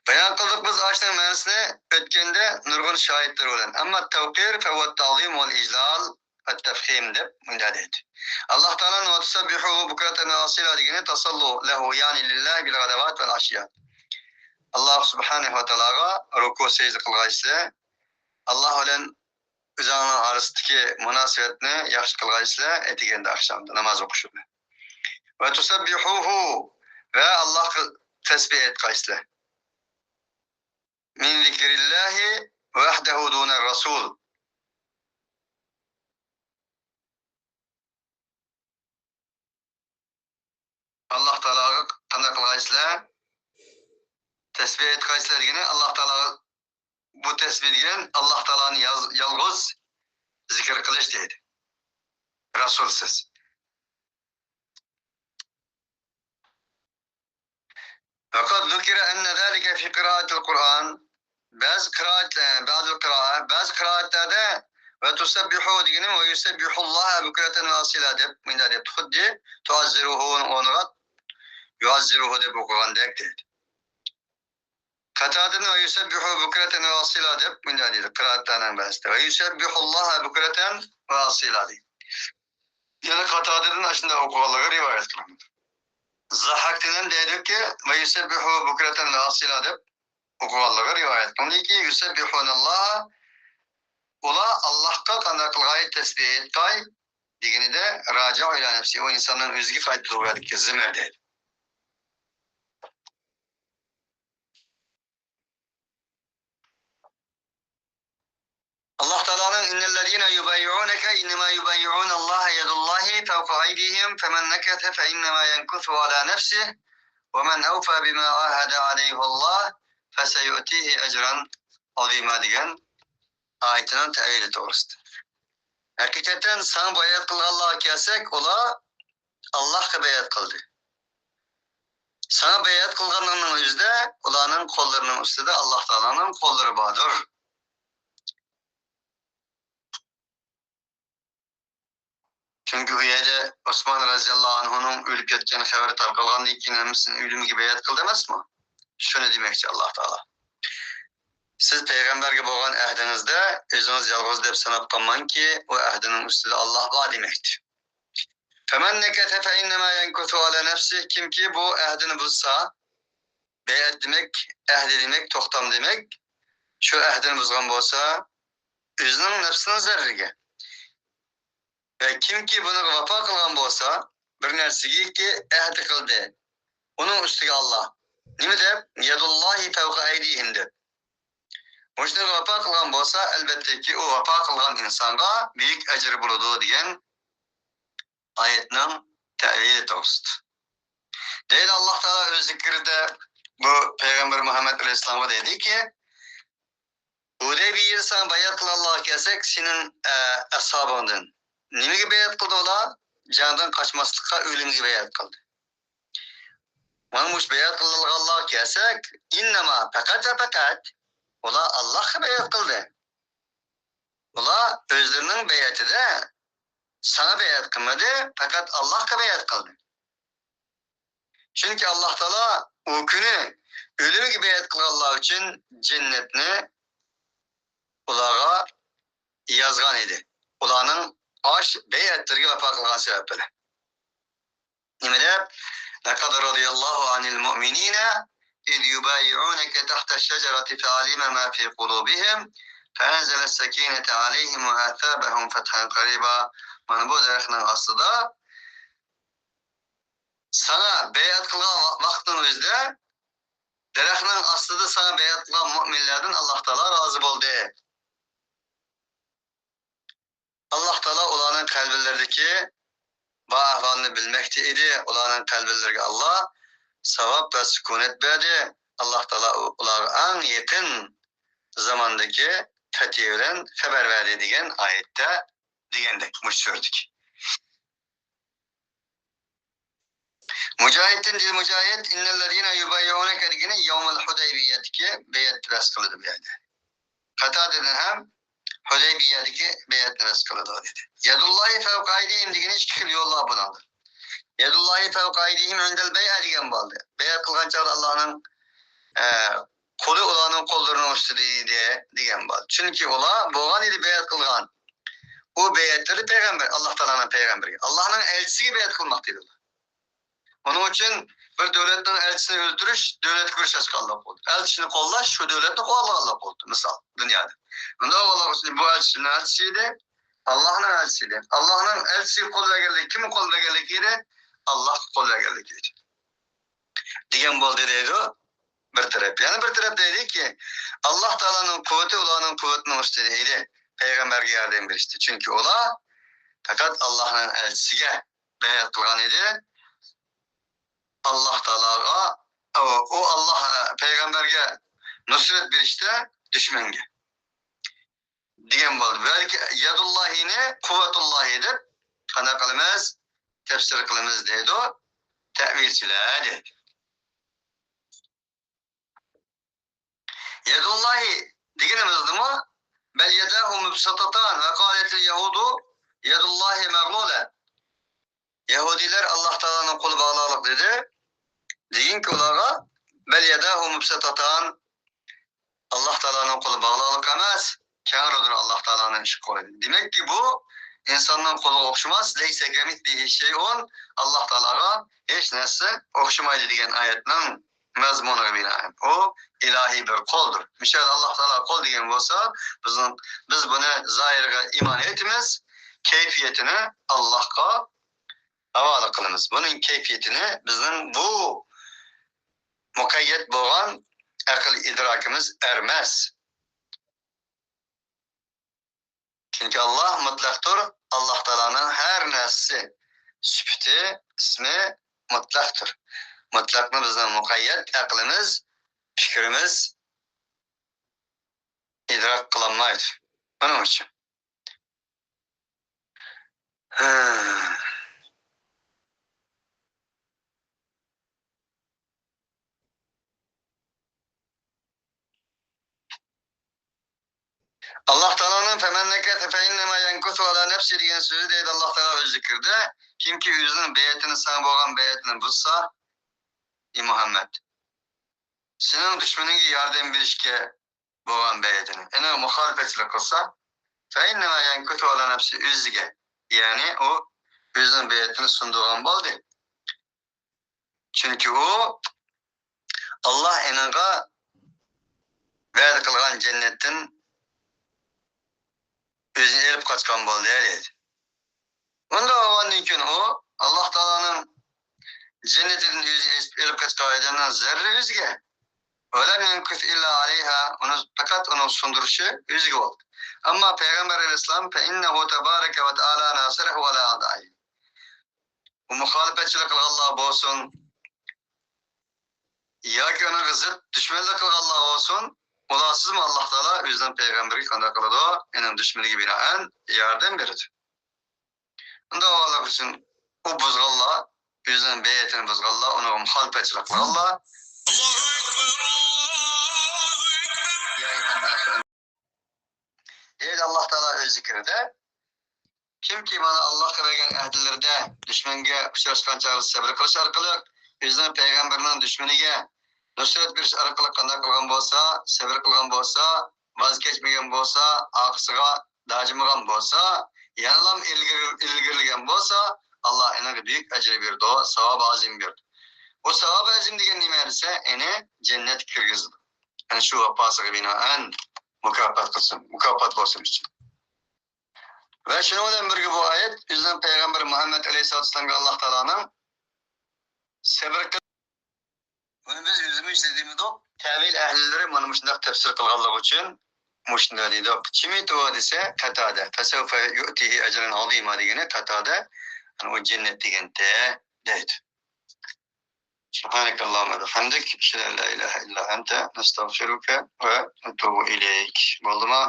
بايان قىلدۇق بىز ئاشۇنىڭ مەنىسىنى ئۆتكەندە نۇرغۇن شاھىتلىرى بىلەن. ئەمما تەۋقىر فەھۇۋە تەئزىم ۋەل ئىجلال ۋەت تەفخىم دەپ مۇنداق دەيدۇ. ئاللاھ تائالانى ۋە تۇسەببىھۇھۇ بۇكرەتەن ۋە ئاسىلا دېگىنى تەسەللۇ لەھۇ، يەنى لىللاھى بىل غەدەۋات ۋەل ئەشىيا. ئاللاھ سۇبھانەھۇ ۋە تائالاغا رۇكۇ سەجدە قىلغايسىلەر. ئاللاھ بىلەن ئۆزۈڭلار ئارىسىدىكى مۇناسىۋەتنى ياخشى قىلغايسىلەر، ئەتىگەندە، ئاخشامدا ناماز ئوقۇش بىلەن. ۋە تۇسەببىھۇھۇ، ۋە ئاللاھقا تەسبىھ ئېيتقايسىلەر. مىن زىكرىللاھى ۋەھدەھۇ دۇنەر رەسۇل. ئاللاھ تائالاغا قانداق قىلغايسىلەر؟ تەسبىھ ئېيتقايسىلەر دېگىنى، ئاللاھ تائالاغا، بۇ تەسبىھ دېگەن ئاللاھ تائالانى ياز-، يالغۇز زىكىر قىلىش دەيدۇ. رەسۇلسىز. ۋەقەد زۇكىرە ئەننە زالىكە فى قىرائەتىل قۇرئان. بەزى قىرائەت، بەزى قىرائە، بەزى قىرائەتلەردە ۋە تۇسەببىھۇ دېگىنى ۋە يۇسەببىھۇللاھە بۇكرەتەن ۋە ئاسىلا دەپ مۇنداق دەپتۇ. خۇددى تۇئەززىرۇھۇنىڭ ئورنىغا يۇئەززىرۇھۇ دەپ ئوقۇغاندەك دەيدۇ. قاتادىدىن ۋە يۇسەببىھۇ بۇكرەتەن ۋە ئاسىلا دەپ مۇنداق دەيدۇ. قىرائەتلەرنىڭ بەزىسىدە ۋە يۇسەببىھۇللاھە بۇكرەتەن ۋە ئاسىلا دەيدۇ. يەنە قاتادىدىن ئاشۇنداق ئوقۇغانلىقى رىۋايەت قىلىنىدۇ. زاھاكتىن ھەم دەيدۇكى، ۋە يۇسەببىھۇ بۇكرەتەن ۋە ئاسىلا دەپ ئوقۇغانلىقى رىۋايەت قىلىنىدۇكى، يۇسەببىھۇنەللاھە، ئۇلار ئاللاھقا قانداق قىلغاي، تەسبىھ ئېيتقاي دېگىنىدە، راجىئۇ ئىلا نەفسى، ئۇ ئىنساننىڭ ئۆزىگە قايتىدۇ، بۇ يەردىكى زىمىر دەيدۇ. ئاللاھ تائالانىڭ، إن الذين يبايعونك إنما يبايعون الله يد الله فوق أيديهم فمن نكث فإنما ينكث على نفسه ومن أوفى بما عاهد عليه الله فسيؤتيه أجرا عظيما دېگەن ئايىتىنىڭ تەئۋىلى توغرىسىدا. ھەقىقەتەن ساڭا بەيئەت قىلغانلارغا كەلسەك، ئۇلار ئاللاھقا بەيئەت قىلدى. ساڭا بەيئەت قىلغانلىرىنىڭ ئۆزىدە ئۇلارنىڭ قوللىرىنىڭ ئۈستىدە ئاللاھ تائالانىڭ قوللىرى باردۇر. چۈنكى ئۇ يەردە ئوسمان رەزىياللاھۇ ئەنھۇنىڭ ئۆلۈپ كەتكەن خەۋىرى تارقالغاندىن كېيىن ھەممىسىنى ئۆلۈمگە بەيئەت قىلدى ئەمەسمۇ؟ شۇنى دېمەكچى ئاللاھ تائالا. سىز پەيغەمبەرگە بولغان ئەھدىڭىزدە ئۆزىڭىز يالغۇز دەپ ساناپ قالماڭكى، ئۇ ئەھدىنىڭ ئۈستىدە ئاللاھ بار دېمەكتە. فمن نكث فإنما ينكث على نفسه، كىمكى بۇ ئەھدىنى بۇزسا، بەيئەت دېمەك، ئەھدى دېمەك، توختام دېمەك، شۇ ئەھدىنى بۇزغان بولسا، ئۆزىنىڭ نەپسىنىڭ زەرىرىگە. ۋە كىمكى بۇنىڭغا ۋاپا قىلغان بولسا، بىر نەرسىگىكى ئەھدى قىلدى، ئۇنىڭ ئۈستىگە ئاللاھ نېمە دەپ؟ يد الله فوق أيديهم دەپ. مۇشۇنىڭغا ۋاپا قىلغان بولسا، ئەلۋەتتىكى، ئۇ ۋاپا قىلغان ئىنسانغا بۈيۈك ئەجىر بولىدۇ، دېگەن ئايەتنىڭ تەۋىلى توغرىسىدا. دەيدۇ، ئاللاھ تائالا ئۆز زىكرىدە بۇ پەيغەمبەر مۇھەممەد ئەلەيھىسسالامغا دەيدۇكى، ھۇدەيبىيەدە ساڭا بەيئەت قىلغانلارغا كەلسەك، سېنىڭ، ئە، ئەسھابىڭدىن نېمىگە بەيئەت قىلدى ئۇلار؟ جەڭدىن قاچماسلىققا، ئۆلۈمگە بەيئەت قىلدى. مانا مۇشۇ بەيئەت قىلىنغانلارغا كەلسەك، ئىننەما، پەقەت ۋە پەقەت ئۇلار ئاللاھقا بەيئەت قىلدى. ئۇلار ئۆزلىرىنىڭ بەيئەتىدە ساڭا بەيئەت قىلمىدى، پەقەت ئاللاھقا بەيئەت قىلدى. چۈنكى ئاللاھ تائالا ئۇ كۈنى ئۆلۈمگە بەيئەت قىلغانلار ئۈچۈن جەننەتنى ئۇلارغا يازغان ئىدى. ئۇلارنىڭ ئاش بەيئەتلىرىگە ۋاپا قىلغان سەۋەب بىلەن. نېمە دەپ؟ لقد رضي الله عن المؤمنين إذ يبايعونك تحت الشجرة فعلم ما في قلوبهم فأنزل السكينة عليهم وأثابهم فتحا قريبا. مانا بۇ دەرەخنىڭ ئاستىدا ساڭا بەيئەت قىلغان ۋا-، ۋاقىتنىڭ ئۆزىدە دەرەخنىڭ ئاستىدا ساڭا بەيئەت قىلغان مۆمىنلەردىن ئاللاھ تائالا رازى بولدى. ئاللاھ تائالا ئۇلارنىڭ قەلبلىرىدىكى بار ئەھۋالنى بىلمەكتە ئىدى. ئۇلارنىڭ قەلبلىرىگە ئاللاھ ساۋاب ۋە سۈكۈنەت بەردى. ئاللاھ تائالا ئۇ-، ئۇلارغا ئەڭ يېقىن زاماندىكى پەتھى بىلەن خەۋەر بەردى دېگەن ئايەتتە دېگەندەك، مۇشۇ سۈرىدىكى. مۇجاھىدتىن دېدى، مۇجاھىد، إن الذين يبايعونك دېگىنى يومۇل ھۇدەيبىيەدىكى بەيئەتنى بەس قىلىدۇ بۇ يەردە. قاتادىدىن ھەم ھۇدەيبىيەدىكى بەيئەتنى بەس قىلىدۇ دېدى. يداللاھى فەۋقە ئەيدىھىم دېگىنى ئىككى خىل يول بار بۇنىڭدا. يداللاھى فەۋقە ئەيدىھىم ئىندەل بەيئە دېگەن بولدى. بەيئەت قىلغان چاغدا ئاللاھنىڭ، ئە، قولى ئۇلارنىڭ قوللىرىنىڭ ئۈستىدە ئىدى دېگەن بولدى. چۈنكى ئۇلار بولغان ئىدى بەيئەت قىلغان. ئۇ بەيئەتلىرى پەيغەمبەر، ئاللاھ تائالانىڭ پەيغەمبىرىگە، ئاللاھنىڭ ئەلچىسىگە بەيئەت قىلماقتا ئىدى ئۇلار. ئۇنىڭ ئۈچۈن بىر دۆلەتنىڭ ئەلچىسىنى ئۆلتۈرۈش دۆلەتكە ئۇرۇش ئاچقانلىق بولدى. ئەلچىسىنى قوللاش شۇ دۆلەتنى قوللىغانلىق بولدى، مىسال، دۇنيادا. ئۇنداق بولغانلىقى ئۈچۈن بۇ ئەلچى كىمنىڭ ئەلچىسى ئىدى؟ ئاللاھنىڭ ئەلچىسى ئىدى. ئاللاھنىڭ ئەلچىسىگە قول بەرگەنلىك كىمگە قول بەرگەنلىك ئىدى؟ ئاللاھقا قول بەرگەنلىك ئىدى. دېگەن بولدى دەيدۇ بىر تەرەپ. يەنە بىر تەرەپ دەيدۇكى، ئاللاھ تائالانىڭ قۇۋۋىتى ئۇلارنىڭ قۇۋۋىتىنىڭ ئۈستىدە ئىدى. پەيغەمبەرگە ياردەم بېرىشتە. چۈنكى ئۇلار پەقەت ئاللاھنىڭ ئەلچىسىگە بەيئەت قىلغان ئىدى. ئاللاھ تائالاغا، ئۇ، ئۇ ئاللاھ، پەيغەمبەرگە نۇسرەت بېرىشتە دۈشمەنگە. دېگەن بولدى. بەلكى يداللاھىنى قۇۋۋەتۇللاھى دەپ قانداق قىلىمىز؟ تەپسىر قىلىمىز دەيدۇ تەئۋىلچىلەر دەيدۇ. يداللاھى دېگىنىمىزدىمۇ بل يداه مبسوطتان وقالت اليهود يداللاھى مغلولة. يەھۇدىيلەر ئاللاھ تائالانىڭ قولى باغلاقلىق دېدى. دېگىنكى ئۇلارغا بل يداه مبسوطتان، ئاللاھ تائالانىڭ قولى باغلاقلىق ئەمەس، كەڭرىدۇر ئاللاھ تائالانىڭ ئىككى قولى. دېمەككى، بۇ ئىنساننىڭ قولىغا ئوخشىماس، لەيسە كەمىسلىھى شەيئۇن، ئاللاھ تائالاغا ھېچ نەرسە ئوخشىمايدۇ دېگەن ئايەتنىڭ مەزمۇنىغا بىنائەن، ئۇ ئىلاھىي بىر قولدۇر. مىسال، ئاللاھ تائالا قول دېگەن بولسا، بىزنىڭ، بىز بۇنى زاھىرىغا ئىمان ئېيتىمىز، كەيپىيىتىنى ئاللاھقا ھاۋالە قىلىمىز. بۇنىڭ كەيپىيىتىنى بىزنىڭ بۇ مۇقەييەت بولغان ئەقىل ئىدراكىمىز ئەرمەس. چۈنكى ئاللاھ مۇتلەقتۇر، ئاللاھ تائالانىڭ ھەر نەرسىسى، سۈپىتى، ئىسمى مۇتلەقتۇر. مۇتلەقنى بىزنىڭ مۇقەييەت ئەقلىمىز، پىكرىمىز ئىدراك قىلالمايدۇ. بۇنىڭ ئۈچۈن. ئاللاھ تائالانىڭ فمن نكث فإنما ينكث على نفسه دېگەن سۆزى دەيدۇ ئاللاھ تائالا ئۆز زىكرىدە. كىمكى ئۆزىنىڭ بەيئىتىنى، ساڭا بولغان بەيئىتىنى بۇزسا، ئى مۇھەممەد، سېنىڭ دۈشمىنىڭگە ياردەم بېرىشكە بولغان بەيئىتىنى، ئېنىڭ مۇخالىپەتچىلىك قىلسا، فإنما ينكث على نفسه، ئۆزىگە، يەنى ئۇ ئۆزىنىڭ بەيئىتىنى سۇندۇرغان بولدى. چۈنكى ئۇ ئاللاھ ئېنىڭغا ۋەدە قىلغان جەننەتتىن ئۆزىنى ئېلىپ قاچقان بولدى، دەيدۇ. ئۇنداق بولغاندىن كېيىن ئۇ ئاللاھ تائالانىڭ جەننىتىدىن ئۆزى ئېلىپ قېچىلغان ئادەمنىڭ زەررىسى ئۆزىگە. ولم يمكث إلا عليها، ئۇنى پەقەت ئۇنىڭ سۇندۇرۇشى ئۆزىگە بولدى. ئەمما پەيغەمبەر ئەلەيھىسسالام، فإنه تبارك وتعالى ناصره على أعدائه. ئۇ مۇخالىپەتچىلىك قىلغانلار بولسۇن، ياكى ئۇنىڭغا زىت دۈشمەنلىك قىلغانلار بولسۇن، ئۇلارسىزمۇ ئاللاھ تائالا ئۆزىنىڭ پەيغەمبىرىگە قانداق قىلىدۇ؟ ئۇنىڭ دۈشمىنىگە بىنائەن ياردەم بېرىدۇ. ئۇنداق بولغانلىقى ئۈچۈن ئۇ بۇزغانلار، ئۆزىنىڭ بەيئىتىنى بۇزغانلار، ئۇنىڭغا مۇخالىپەتچىلىك قىلغانلار. دەيدۇ ئاللاھ تائالا ئۆز زىكرىدە. كىمكى مانا ئاللاھقا بەرگەن ئەھدىلىرىدە دۈشمەنگە ئۇچراشقان چاغدا سەۋر قىلىش ئارقىلىق، ئۆزىنىڭ پەيغەمبىرىنىڭ دۈشمىنىگە نۇسرەت بېرىش ئارقىلىق قانداق قىلغان بولسا، سەۋر قىلغان بولسا، ۋاز كەچمىگەن بولسا، ئارقىسىغا داجىمىغان بولسا، يەنىلا ئىلگىرى-، ئىلگىرىلىگەن بولسا، ئاللاھ ئېنىڭغا بۈيۈك ئەجىر بېرىدۇ، ساۋابى ئازىم بېرىدۇ. بۇ ساۋابى ئازىم دېگەن نېمە دېسە، ئېنى جەننەتكە كىرگۈزىدۇ. ئەنە شۇ ۋاپاسىغا بىنائەن مۇكاپات قىلسۇن، مۇكاپات بولسۇن ئۈچۈن. ۋە شۇنىڭ بىلەن بىرگە بۇ ئايەت ئۆزىنىڭ پەيغەمبىرى مۇھەممەد ئەلەيھىسسالاتۇ ۋەسسالامغا ئاللاھ تائالانىڭ سەبر قىل-، بۇنى بىز ئۆزىمىز دېدىمىدۇق؟ تەۋىل ئەھلىلىرى مانا مۇشۇنداق تەپسىر قىلغانلىقى ئۈچۈن مۇشۇنداق دېدۇق. كىم ئېيتىۋۇ دېسە، قاتادە. فسوف يؤتيه أجرا عظيما دېگىنى قاتادە، يەنى ئۇ جەننەت دېگەنتى دەيدۇ. سبحانك اللهم وبحمدك، أشهد أن لا إله إلا أنت، نستغفرك ونتوب إليك. بولدىمۇ؟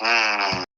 مم.